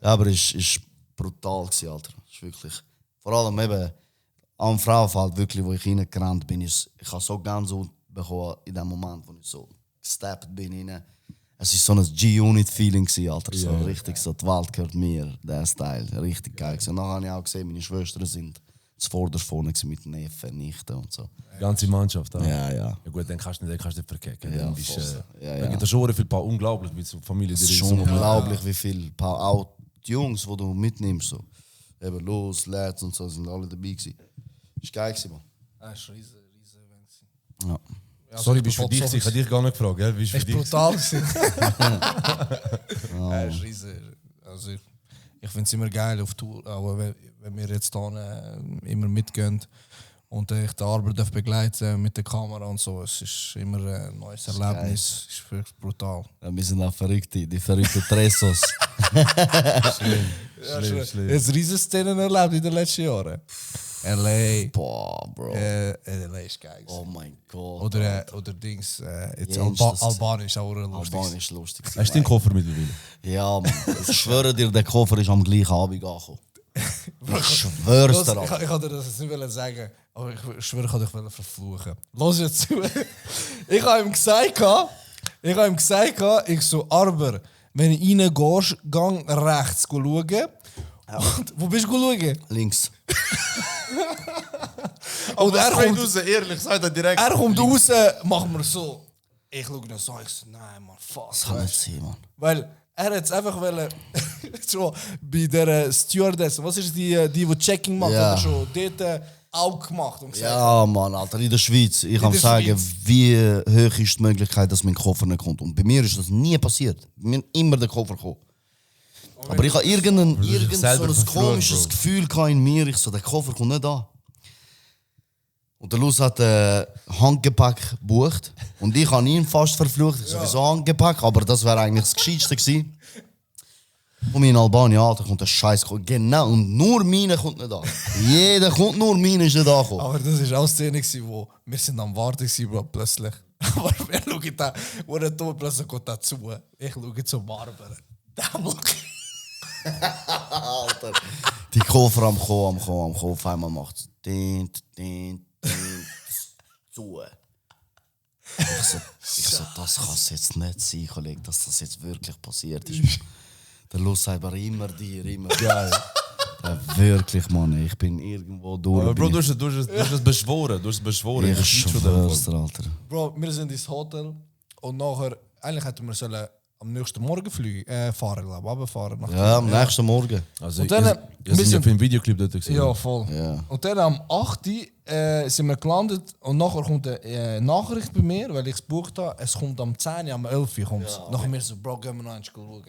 aber es ist brutal gewesen, Alter. Es ist wirklich, vor allem eben am Frauenfeld, wirklich, wo ich reingerannt bin, ich habe so Gänsehaut bekommen in dem Moment, wo ich so gesteppt bin rein. Es war so ein G-Unit-Feeling, gewesen, Alter. So richtig so, die Welt gehört mir, der Style. Richtig geil. Gewesen. Und dann habe ich auch gesehen, meine Schwestern sind zuvorderst vorne gewesen mit Neffen, Nichten und so. Die ganze Mannschaft. Auch. Ja. Ja gut, dann kannst du nicht verkecken. Ja, Dann bist, voll. Ja. Da gibt es schon viel unglaublich, wie so Familie Es ist schon unglaublich, wie viele paar auch die Jungs, die du mitnimmst, so. Eben Los, Lads und so, sind alle dabei gewesen. Ist geil gewesen, Mann. Das war ein riesen Event. Ja. Ja, Sorry, also bist du für dich? Ich habe dich gar nicht gefragt. Gell? Bist du Es für war dich? brutal. Ja, es ist riesen. Also ich finde es immer geil auf Tour, auch wenn wir jetzt hier immer mitgehen und ich die Arbeit begleiten mit der Kamera und so. Es ist immer ein neues Erlebnis. Es ist wirklich brutal. Ja, wir sind auch Verrückte, die verrückten Tressos. Schlimm. Jetzt riesen Szenen erlebt in den letzten Jahren. L.A. Boah, Bro. L.A. ist geil. Oh mein Gott. Oder Dings, jetzt Ja, ist das- Albanisch auch lustig. Albanisch ist lustig. Hast du den Koffer mittlerweile? Ja, Mann. Ich schwöre dir, der Koffer ist am gleichen Abend angekommen. Ich schwör's dir. Ich Alter. kann dir das jetzt nicht sagen, aber ich schwöre, ich kann dich verfluchen. Los jetzt zu. Ich habe ihm gesagt, ich so, aber wenn du reingehst, gang rechts schauen Wo bist du schauen? Links. Und er kommt, raus, ehrlich, sagt er direkt. er kommt raus, machen wir so. Ich schaue noch so, ich so, nein, man, fast. Kann nicht sein, Mann. Weil er hat es einfach wollen, so bei der Stewardess, was ist die Checking macht, Ja. hat er schon dort auch gemacht und gesagt, Ja, Mann, Alter, in der Schweiz. Ich kann der sagen, Schweiz. wie hoch ist die Möglichkeit, dass mein Koffer nicht kommt. Und bei mir ist das nie passiert. Mir immer der Koffer gekommen. Aber ich habe irgend so selber ein verflucht, komisches Bro. Gefühl in mir. Ich so, der Koffer kommt nicht an. Und der Luz hat Handgepäck gebucht. Und ich habe ihn fast verflucht. Ich so, wieso Handgepäck? Aber das wäre eigentlich das Gescheitste gewesen. Und in Albanien, Alter, kommt der Scheiß. Genau, und nur meine kommt nicht an. Jeder kommt, nur meine ist nicht angekommen. aber das war auch eine Szene, wo wir sind am Warten waren, Bro, plötzlich. Aber wir schauen da, wo er da plötzlich geht dazu. Ich schaue zum Barber. Der Block. Alter. Die Koffer am kommen. Auf einmal macht es dint, zu. Ich so, das kann es jetzt nicht sein, Kollege, dass das jetzt wirklich passiert ist. Der Luz sagt aber immer geil. Wirklich, Mann, ich bin irgendwo durch. Aber Bro, du hast es beschworen. Du hast es beschworen. Ich schwör's dir, Alter. Bro, wir sind ins Hotel und nachher, eigentlich hätten wir sollen am nächsten Morgen fahren, glaube ich, runterfahren. nach- Ja, am nächsten Morgen. Also, Und dann, ihr wir sind ja sind- für einen Videoclip dort gesehen. Ja, voll. Ja. Und dann am 8. Sind wir gelandet und nachher kommt eine Nachricht bei mir, weil ich es gebucht habe. Es kommt am 10. am 11. kommt's. Nachher mir so, Bro, gehen wir noch eins schauen.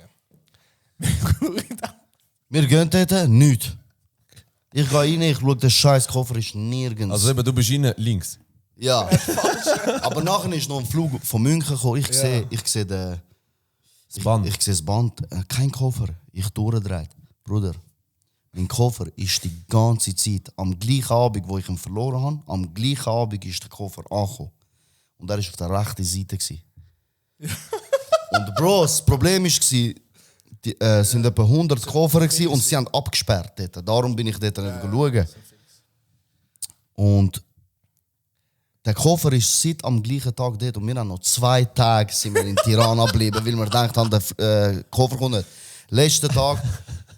Wir gehen dort, nichts. Ich gehe rein, ich schaue, der scheiß Koffer ist nirgends. Also eben, du bist rein links. Ja. Aber nachher ist noch ein Flug von München gekommen. Ich sehe den... Das Band. Ich sehe das Band, kein Koffer. Ich durchdreht. Bruder, mein Koffer ist die ganze Zeit, am gleichen Abend, wo ich ihn verloren habe, am gleichen Abend ist der Koffer angekommen. Und er war auf der rechten Seite. Gewesen. Und Bro, das Problem war, es sind etwa 100 Koffer gewesen und sie haben abgesperrt dort. Darum bin ich dort nicht schauen. Und der Koffer ist seit am gleichen Tag dort und wir haben noch 2 Tage sind wir in Tirana geblieben, weil wir gedacht haben, der Koffer kommt nicht. Letzten Tag,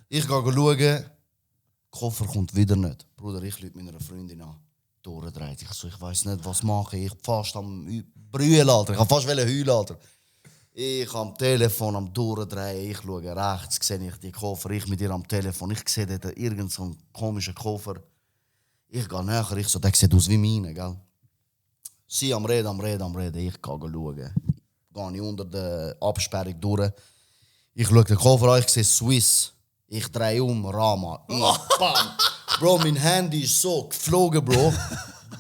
ich gehe schauen, der Koffer kommt wieder nicht. Bruder, ich rufe meiner Freundin an. Durchdreht. Ich weiß nicht, was machen. Ich fast am brüllen, Alter. Ich habe fast heulen, Alter. Ich am Telefon am Durchdrehen. Ich schaue rechts, sehe ich die Koffer. Ich mit ihr am Telefon. Ich sehe dort irgendeinen so komischen Koffer. Ich gehe näher. Ich so, der sieht aus wie meine, gell? Sie am Reden. Ich gehe schauen. Gehe ich unter der Absperrung durch. Ich schaue den Koffer an, ich sehe Swiss. Ich drehe um, Rama. Bam! Bro, mein Handy ist so geflogen, Bro.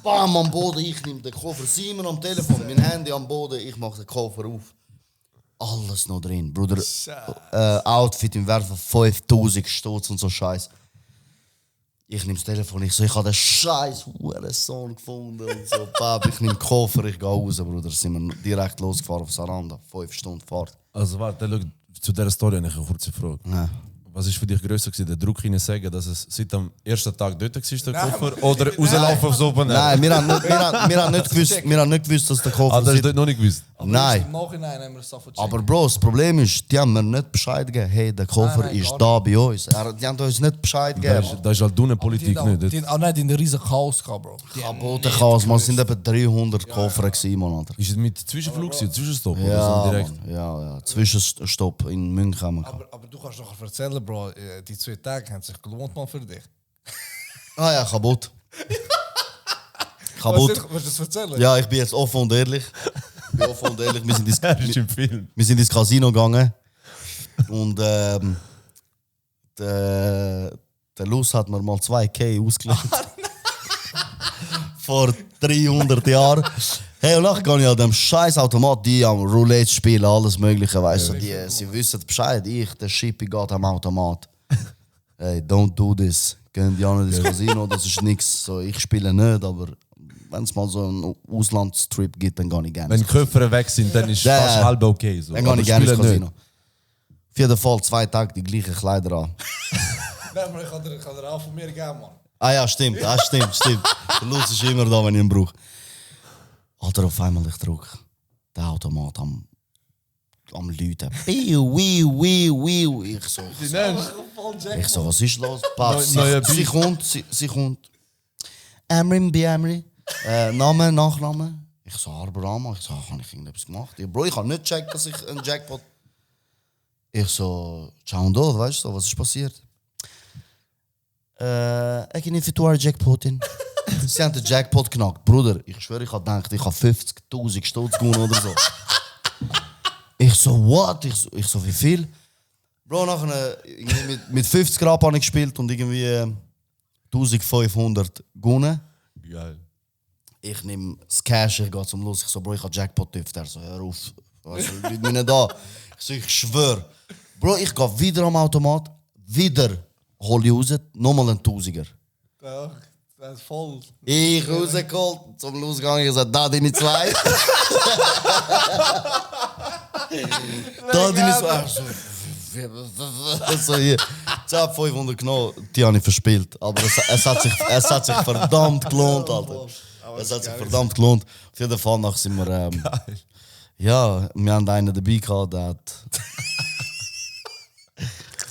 Bam, am Boden, ich nehme den Koffer. Simon am Telefon, mein Handy am Boden, ich mache den Koffer auf. Alles noch drin, Bruder. Outfit im Wert von 5000 Stutz und so Scheiß. Ich nehme das Telefon, ich habe den scheiß Hurensohn gefunden. Und so, Bab, ich nehme den Koffer, ich gehe raus, Bruder. Sind wir direkt losgefahren auf Saranda. 5 Stunden Fahrt. Also warte, schau, zu dieser Story habe ich eine kurze Frage. Ja. Was war für dich grösser gewesen, der Druck hinein sagen, dass es seit am ersten Tag dort war, der Koffer, oder rauslaufen aufs Open Air? Nein, wir haben nicht gewusst, dass der Koffer Ah, das hast sitzt. du dort noch nicht gewusst. Nein. Im Nachhinein haben wir es davon Aber Bro, das Problem ist, die haben mir nicht Bescheid gegeben, hey, der Koffer Nein, ist gar da bei uns. Die haben uns nicht Bescheid gegeben. Das ist halt du eine Politik nicht. Die haben auch nicht in der riesen Chaos gehabt, Bro. Die haben Kaputte Chaos, man, es sind etwa 300 Koffer gewesen, Mann, Alter. Ist es mit Zwischenflug, Zwischenstopp? oder Ja, so direkt? Mann, ja. Zwischenstopp in München haben wir gehabt. aber du kannst doch erzählen, Bro, die 2 Tage haben sich gelohnt, man, für dich. Ah ja, kaputt. Kaputt. Willst du das erzählen? Ja, ich bin jetzt offen und ehrlich. Wir sind ins, Das ist im Film. wir sind ins Casino gegangen. Und der Luz hat mir mal 2K ausgelegt. Vor 300 Jahren. Hey, und nachher gehe ich an dem scheiß Automat, die am Roulette spielen, alles Mögliche, weißt du. Sie wissen Bescheid, der Schippi geht am Automat. Hey, don't do this. Gehen die an ins Casino, das ist nichts. So, ich spiele nicht, aber wenn es mal so einen Auslandstrip gibt, dann gehe ich gerne. Wenn Köpfe weg sind, dann ist Ja, fast ja. halb okay. So. Dann gehe Aber ich gerne ins spielen Casino. nicht. Auf jeden Fall 2 Tage die gleichen Kleider an. Nein, aber ich kann dir auch von mir geben, man. Ah ja, stimmt. Der Luz ist immer da, wenn ich ihn brauche. Alter, auf einmal ich drücke den Automat am Läuten. Ich so, Ich so, was ist los? Pass, Neuer sie kommt. Amrin, Biamri. Name, Nachname. Ich so, Arbrama. Ich so, habe ich irgendetwas gemacht? Ja, Bro, ich habe nicht gecheckt, dass ich einen Jackpot... Ich so, ciao und dort, weißt du, was ist passiert? Ich bin für die Jackpot in. Sie haben den Jackpot geknackt. Bruder, ich schwöre, ich habe gedacht, ich habe 50.000 Stutz gewonnen oder so. Ich so, what? Ich so, wie viel? Bro, nachher mit 50 Grad habe ich gespielt und irgendwie 1500 gewonnen. Geil. Ich nehme das Cash, ich gehe zum Los. Ich so, Bro, ich habe Jackpot tift. Er so, hör auf. Also, Leute sind da. Ich so, ich schwöre. Bro, ich gehe wieder am Automat, wieder hol ich raus, nochmal einen Tausiger. Doch, das ist voll. Ich rausgeholt, zum Losgang, ich gesagt, da deine zwei. Da deine zwei. So hier. Ich habe 500 genommen, die habe ich verspielt. Aber es hat sich verdammt gelohnt, Alter. Es hat sich verdammt gelohnt. Auf jeden Fall nach sind wir... ja, wir haben einen dabei gehabt, der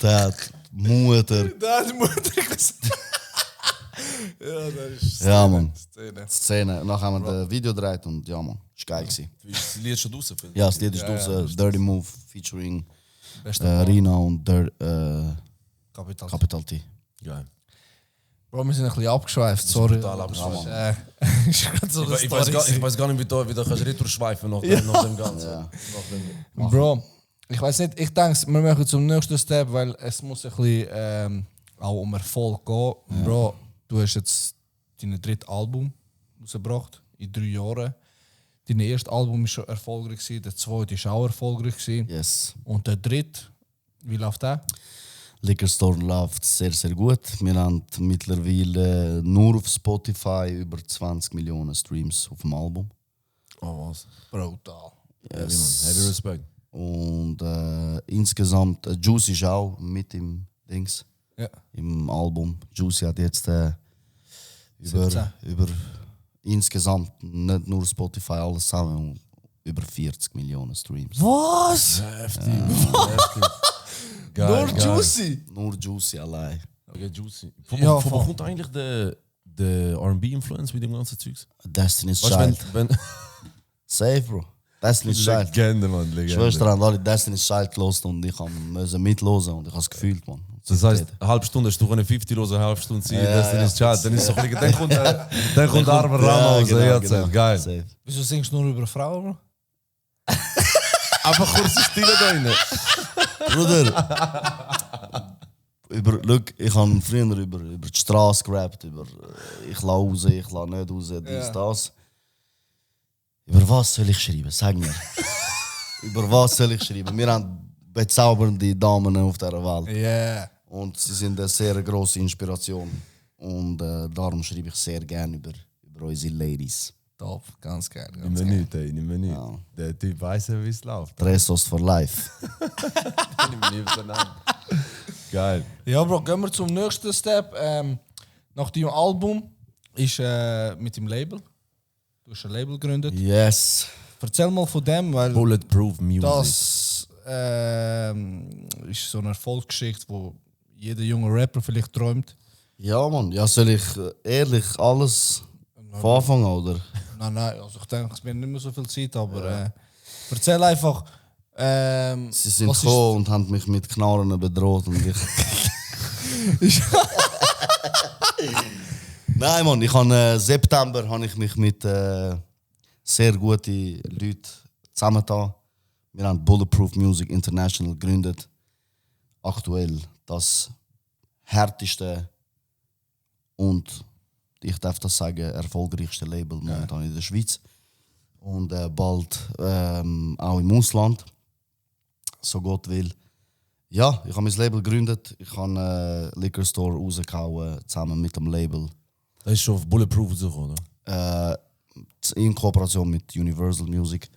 hat Mutter... Das ist Mutter gesagt. Ja, das ist Ja, Mann. Szene. Szene. Nachher haben wir ein Video gedreht und ja, man, ist geil gewesen. Ist das Lied schon draußen? Ja, das Lied ist draußen, Dirty Move featuring Beste Rina und Kapital. Capital T. Geil. Bro, wir sind ein bisschen abgeschweift, sorry. Total abgeschweift. Ist gerade so eine Ich weiß Story. gar nicht, wie du kannst retourschweifen nach dem Ganzen. Ja. Bro, ich weiß nicht, ich denke, wir machen zum nächsten Step, weil es muss ein bisschen auch um Erfolg gehen. Bro, du hast jetzt dein drittes Album rausgebracht in 3 Jahren. Dein erstes Album war schon erfolgreich, der zweite war auch erfolgreich. Yes. Und der dritte, wie läuft der? Liquor Store läuft sehr, sehr gut. Wir haben mittlerweile nur auf Spotify über 20 Millionen Streams auf dem Album. Oh, was? Brutal. Heavy, man. Heavy Respect. Und insgesamt, Juicy ist auch mit im Dings, Ja. im Album. Juicy hat jetzt über 17. insgesamt, nicht nur Spotify, alles zusammen, über 40 Millionen Streams. Was? Heftig. Heftig. Geil, Nur geil. Juicy? Nur Juicy allein. Okay, Juicy. Ja, Von wo voll. kommt eigentlich der R&B-Influence mit dem ganzen Zeugs? Destiny's Weißt Child. du, wenn... Safe, Bro. Destiny's Child. Legende, Mann, Legende. Schwester haben alle Destiny's Child gelost und ich musste mitlosen und ich habe es gefühlt, man. Das heisst, eine halbe Stunde hast du eine 50 los, eine halbe Stunde sein, das ist Chat. Dann ist so ein bisschen, dann kommt der arme Rama raus. genau. Geil. Safe. Wieso singst du nur über Frauen, Bro? Einfach kurze Stille da rein. Bruder. Look, ich habe früher über die Straße gerappt, über ich lasse raus, ich lasse nicht raus, dies, das. Über was soll ich schreiben? Sag mir. Über was soll ich schreiben? Wir haben bezaubernde Damen auf dieser Welt. Yeah. Und sie sind eine sehr grosse Inspiration. Und darum schreibe ich sehr gerne über unsere Ladies. Top, ganz geil. Nimm Ganz mir geil. nicht, ey, nimm mir nicht. Ja. Der Typ weiss ja, wie es läuft. Dressos for life. Nimm mir nicht auseinander. Geil. Ja, Bro, gehen wir zum nächsten Step. Nach deinem Album ist mit dem Label. Du hast ein Label gegründet. Yes. Erzähl mal von dem, weil Bulletproof Music. das ist so eine Erfolgsgeschichte, wo jeder junge Rapper vielleicht träumt. Ja, Mann. Ja, soll ich ehrlich alles von Anfang an, oder? Nein, also ich denke, es wird nicht mehr so viel Zeit, aber erzähl einfach. Sie sind was gekommen und haben mich mit Knarren bedroht. Und ich Nein, Mann, ich habe September habe ich mich mit sehr guten Leuten zusammengetan. Wir haben Bulletproof Music International gegründet. Aktuell das härteste und ich darf das sagen, erfolgreichste Label momentan in der Schweiz. Und bald auch im Ausland. So Gott will. Ja, ich habe mein Label gegründet. Ich habe Liquor Store rausgehauen, zusammen mit dem Label. Das ist schon auf Bulletproof gekommen, oder? In Kooperation mit Universal Music.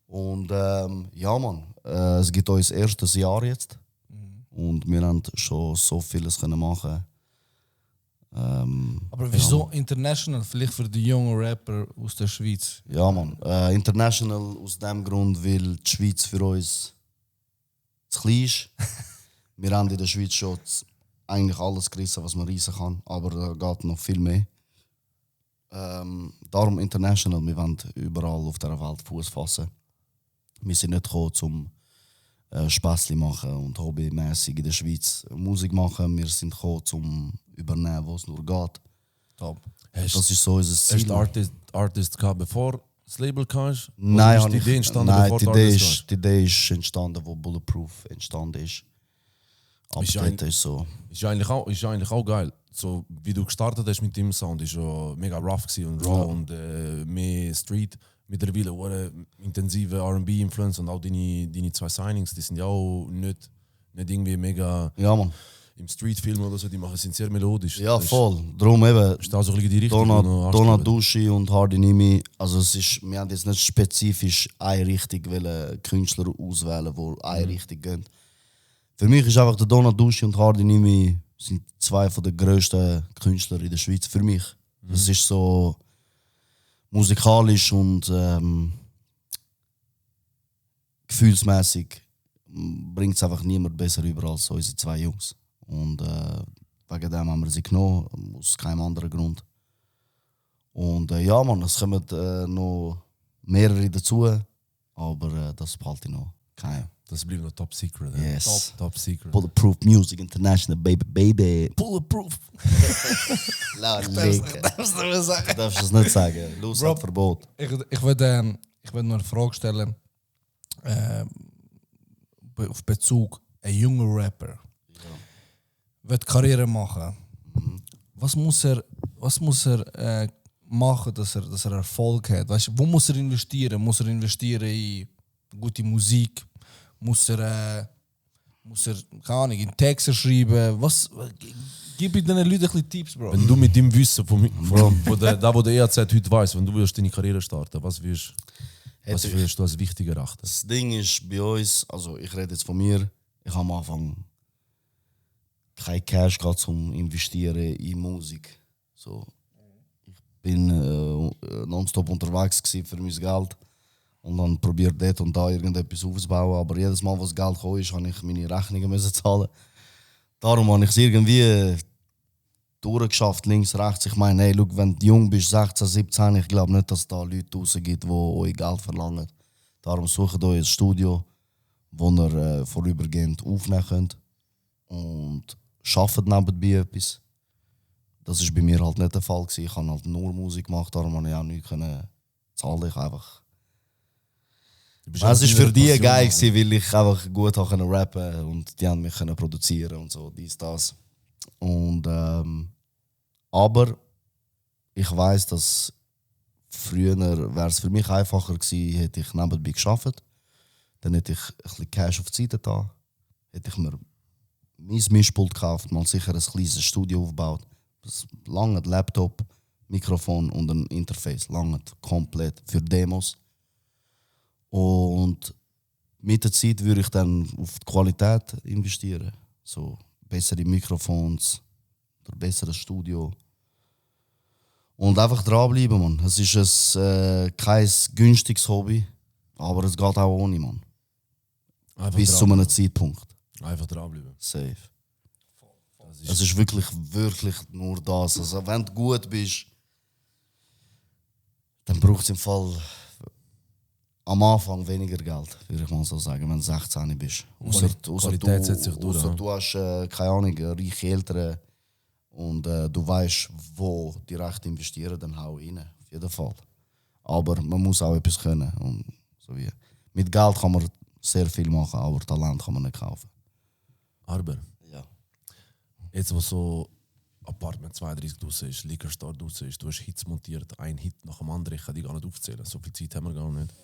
Und ja, Mann, es gibt uns erstes Jahr jetzt. Und wir haben schon so vieles können machen. Aber wieso international? Vielleicht für die jungen Rapper aus der Schweiz. Ja, Mann. International aus dem Grund, weil die Schweiz für uns zu klein ist. Wir haben in der Schweiz schon eigentlich alles gerissen, was man reissen kann, aber da geht noch viel mehr. Darum international, wir wollen überall auf der Welt Fuß fassen. Wir sind nicht gekommen, um Späßli machen und hobbymäßig in der Schweiz Musik machen. Wir sind gekommen, um übernehmen, wo es nur geht. Top. Das ist so unser Hast Ziel. du Artist gehabt, bevor das Label kam? Nein, ist die Idee entstanden, nein, bevor die du Idee Artist ist, die Idee ist entstanden, wo Bulletproof entstanden ist. Aber Ist ja dort ist so. Ist ja eigentlich auch geil. So, wie du gestartet hast mit dem Sound, ist ja mega rough gewesen und raw und mehr Street. Mittlerweile eine intensive R&B-Influence und auch deine 2 Signings, die sind ja auch nicht irgendwie mega Ja, Mann. im Street-Film oder so, die machen sind sehr melodisch. Ja, Das voll. Darum eben. Ist auch so ein bisschen die Richtung, die noch Dona anstreben. Duschi und Hardy Nimi. Also es ist, wir haben jetzt nicht spezifisch eine Richtung Künstler auswählen, die eine Richtung gehen. Für mich ist einfach der Dona Duschi und Hardy Nimi sind 2 der grössten Künstler in der Schweiz. Für mich. Das ist so musikalisch und gefühlsmäßig bringt es einfach niemand besser rüber als unsere 2 Jungs. Und wegen dem haben wir sie genommen, aus keinem anderen Grund. Und ja, Mann, es kommen noch mehrere dazu, aber das behalte ich noch geheim. Das bleibt noch Top Secret. Yes. Top Secret. Bulletproof Music International, baby. Bulletproof. Lass liegen. Darfst du mir sagen? Du darfst es nicht sagen. Los, Bro. hat Verbot. Ich würde noch eine Frage stellen. Auf Bezug ein junger Rapper. Wird Karriere machen. Was muss er machen, dass er Erfolg hat? Weißt, wo muss er investieren? Muss er investieren in gute Musik? Muss er keine Ahnung, in Texte schreiben? Gib den Leuten ein bisschen Tipps, Bro. Wenn du mit dem Wissen wo der EAZ heute weiss, wenn du willst deine Karriere starten, was würdest du als wichtig erachten? Das Ding ist bei uns, also ich rede jetzt von mir, ich habe am Anfang kein Cash gehabt zum Investieren in Musik. So, ich bin nonstop unterwegs gewesen für mein Geld und dann probiert dort und da irgendetwas aufzubauen. Aber jedes Mal, was Geld kam, habe ich meine Rechnungen müssen zahlen. Darum habe ich es irgendwie durchgeschafft, links, rechts. Ich meine, hey, look, wenn du jung bist, 16, 17, ich glaube nicht, dass es da Leute draussen gibt, die euch Geld verlangen. Darum sucht euch ein Studio, wo ihr vorübergehend aufnehmen könnt. Und arbeitet nebenbei etwas. Das war bei mir halt nicht der Fall gewesen. Ich habe halt nur Musik gemacht, darum konnte ich auch nichts zahlen. Ich einfach. Es war für die geil gewesen, weil ich einfach gut rappen konnte und die haben mich produzieren und so, dies, das. Und aber ich weiss, dass früher wäre es für mich einfacher gewesen, hätte ich nebenbei gearbeitet. Dann hätte ich ein bisschen Cash auf die Seite da. Hätte ich mir mein Mischpult gekauft, mal sicher ein kleines Studio aufgebaut. Das lange Laptop, Mikrofon und ein Interface. Lange komplett für Demos. Und mit der Zeit würde ich dann auf die Qualität investieren. So bessere Mikrofons oder besseres Studio. Und einfach dranbleiben, Mann. Es ist kein günstiges Hobby, aber es geht auch ohne, Mann. Bis zu einem Zeitpunkt. Einfach dranbleiben. Safe. Es ist wirklich nur das. Also, wenn du gut bist, dann braucht es im Fall am Anfang weniger Geld, würde ich mal so sagen, wenn du 16 bist. Ausser Qualität setzt sich durch. du hast, keine Ahnung, reiche Eltern und du weißt, wo die recht investieren, dann hau rein. Auf jeden Fall. Aber man muss auch etwas können. Und so wie. Mit Geld kann man sehr viel machen, aber Talent kann man nicht kaufen. Aber Ja. jetzt, wo so Apartment 32 draussen ist, Liquor Store draussen ist, du hast Hits montiert, ein Hit nach dem anderen, ich kann die gar nicht aufzählen, so viel Zeit haben wir gar nicht.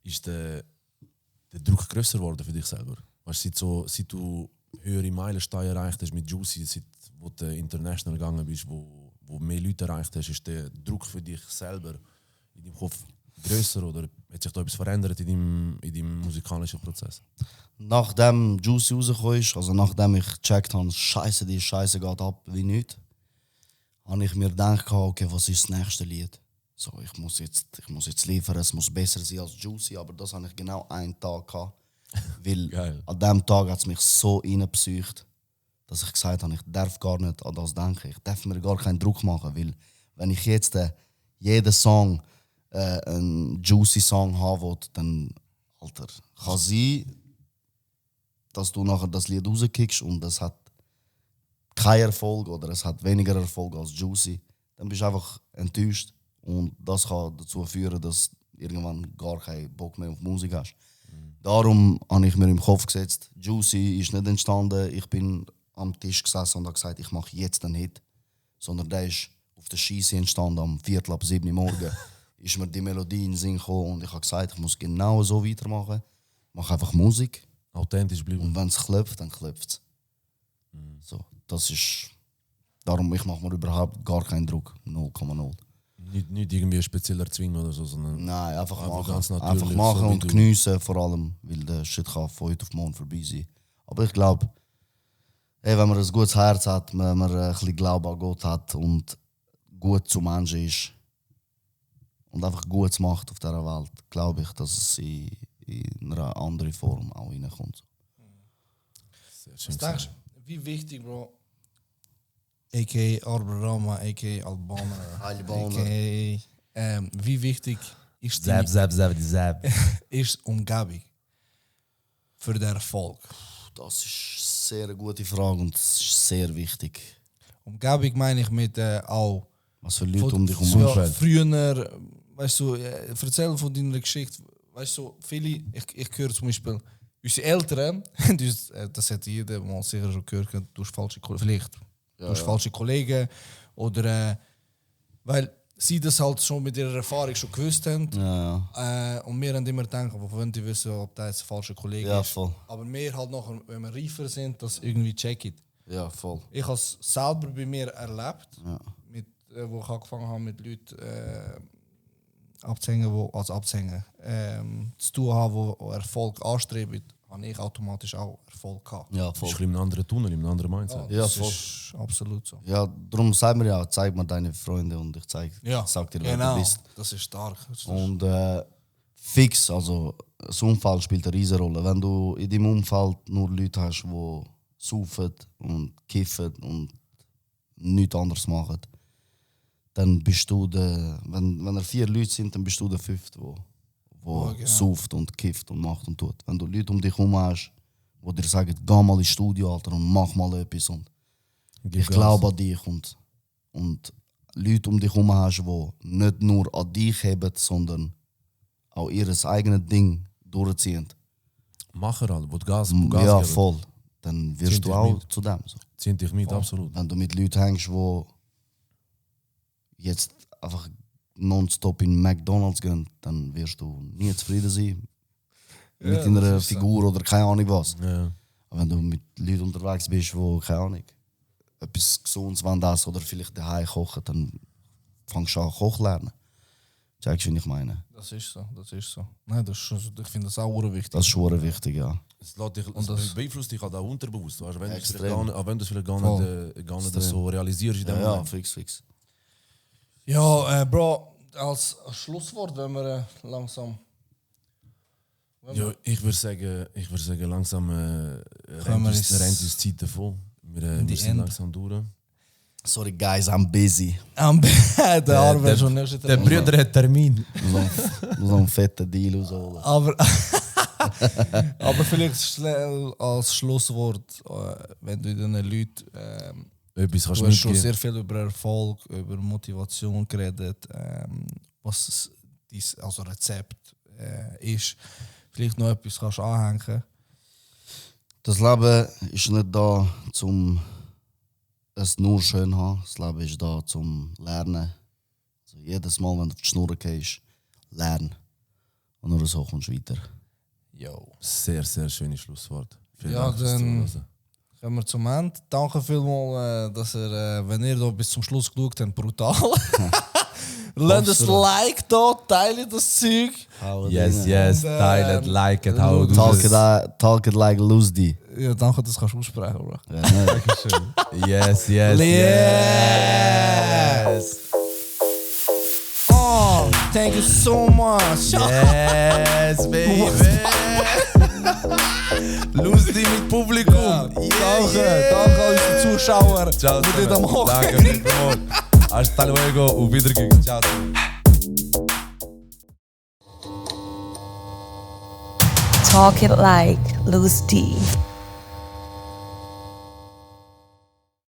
Ist der Druck grösser geworden für dich selber? Weißt, seit du höhere Meilensteine erreicht hast mit Juicy, seit wo du international gegangen bist, wo mehr Leute erreicht hast, ist der Druck für dich selber in deinem Kopf grösser oder hat sich da etwas verändert in deinem musikalischen Prozess? Nachdem Juicy rausgekommen ist, also nachdem ich gecheckt habe, die Scheiße geht ab wie nichts, habe ich mir gedacht, okay, was ist das nächste Lied? So, ich muss jetzt liefern, es muss besser sein als Juicy, aber das habe ich genau einen Tag gehabt. Weil Geil. an diesem Tag hat es mich so reingepsycht. dass ich gesagt habe, ich darf gar nicht an das denken. Ich darf mir gar keinen Druck machen, weil wenn ich jetzt jeden Song einen juicy Song haben will, dann, Alter, kann sein, dass du nachher das Lied rauskickst und es hat keinen Erfolg oder es hat weniger Erfolg als juicy. Dann bist du einfach enttäuscht und das kann dazu führen, dass du irgendwann gar keinen Bock mehr auf Musik hast. Darum habe ich mir im Kopf gesetzt, Juicy ist nicht entstanden, ich bin am Tisch gesessen und habe gesagt, ich mache jetzt einen Hit. Sondern der ist auf der Scheisse entstanden, am 6:45 Uhr morgens. Ist mir die Melodie in den Sinn gekommen und ich habe gesagt, ich muss genau so weitermachen. Ich mache einfach Musik Authentisch bleiben. und wenn es klopft, dann klopft es. So, das ist... Darum, ich mache mir überhaupt gar keinen Druck. 0,0. Nicht irgendwie spezieller zwingen oder so, sondern Nein, einfach machen. ganz natürlich, Einfach machen so wie und du. geniessen vor allem, weil der Shit kann von heute auf morgen vorbei sein. Aber ich glaube, wenn man ein gutes Herz hat, wenn man ein bisschen Glauben an Gott hat und gut zu Menschen ist und einfach Gutes macht auf dieser Welt, glaube ich, dass es in einer anderen Form auch reinkommt. Sehr schön Was denkst du, wie wichtig, Bro, a.k.a. Arborama, a.k.a. Albaner, Albaner. a.k.a. Wie wichtig ist die Zab. ist Umgebung für den Erfolg? Das ist eine sehr gute Frage und das ist sehr wichtig. Umgebung meine ich mit auch Was für Leute um dich herum ja, haben. früher, weißt du, erzähl von deiner Geschichte. Weißt du, viele, ich höre zum Beispiel, unsere Eltern, das hat jeder mal sicher schon gehört, du hast falsche Kollegen, vielleicht, du hast falsche Kollegen oder weil sie das halt schon mit ihrer Erfahrung schon gewusst haben. Ja. Und wir haben immer gedacht, wo wollen die wissen, ob das jetzt ein falscher Kollege Ja, ist. voll. Aber wir halt nachher, wenn wir reifer sind, das irgendwie checken. Ja, voll. Ich habe es selber bei mir erlebt, Ja. mit, wo ich angefangen habe mit Leuten abzuhängen, zu tun haben, die Erfolg anstreben, habe ich automatisch auch Erfolg gehabt. Ja, Du voll. bist in einem anderen Tunnel, in einem anderen Mindset. Ja, das voll. ist absolut so. Ja, darum sagt man ja, zeig mir deine Freunde und ich sag dir, wer genau, du bist. das ist stark. Das ist Und fix, also das Umfeld spielt eine riesige Rolle. Wenn du in deinem Umfeld nur Leute hast, die saufen und kiffen und nichts anderes machen, dann bist du der, wenn 4 Leute sind, dann bist du der 5., wo genau. sauft und kifft und macht und tut. Wenn du Leute um dich herum hast, die dir sagen, geh mal ins Studio, Alter, und mach mal etwas und ich glaube an dich und Leute um dich herum hast, die nicht nur an dich heben, sondern auch ihr eigenes Ding durchziehen. Macher, Alter, wo du Gas Ja, geben. voll. Dann wirst Zieh du dich auch mit. zu dem. So. Ziehen dich mit, absolut. Wenn du mit Leuten hängst, die jetzt einfach nonstop in McDonalds gehen, dann wirst du nie zufrieden sein. Ja, Mit deiner das ist Figur oder keine Ahnung was. Ja. Aber wenn du mit Leuten unterwegs bist, die, keine Ahnung, etwas Gesundes wollen essen oder vielleicht daheim kochen, dann fängst du an Koch lernen. Checkst du, wie ich meine? Das ist so, das ist so. Nein, das ist schon, ich finde das auch wichtig. Das ist schon wichtig, ja. Es lässt dich, Und das- beeinflusst dich halt auch unterbewusst. Weißt, wenn du es Extrem. vielleicht gar nicht, auch wenn du es vielleicht gar Voll. nicht, gar nicht so realisierst in dem Ja, Moment. fix. Ja, Bro, als Schlusswort, wenn wir langsam. Ja, ich würde sagen, langsam wir rennt ins- uns die Zeit davon. Wir die sind End. langsam durch. Sorry guys, I'm busy. Der Arme schon nicht. Der Bruder hat Termin. Muss noch einen fetten Deal rausholen. Aber vielleicht schnell als Schlusswort, wenn du den Leuten. Etwas kannst Du du hast schon mitgeben. sehr viel über Erfolg, über Motivation geredet, was dein also Rezept ist. Vielleicht noch etwas kannst du anhängen. Das Leben ist nicht da, um es nur schön zu haben. Das Leben ist da, zum Lernen. Also jedes Mal, wenn du auf die Schnur gehst, lern. Und nur so kommst du weiter. Jo. Sehr, sehr schönes Schlusswort. Vielen Ja, Dank fürs dann- Zuhören. Kommen wir zum Ende. Danke vielmals, dass ihr, wenn ihr da bis zum Schluss geschaut habt, brutal. Lasst ein Like da, teilt das Zeug. Yes, yes, Und, teilt, liket, hau Talk it like Luzdi. Ja, danke, das kannst du aussprechen, Bro. Ja, ne? Yes, yes, Yes. Oh, thank you so much. Yes, baby. Lustig mit Publikum. Danke, danke an unsere Zuschauer. Ciao, die dit am zusammen. Hoch. Danke, vielmals. Hasta luego und wiedergehen. Ciao. Talk it like Louis D.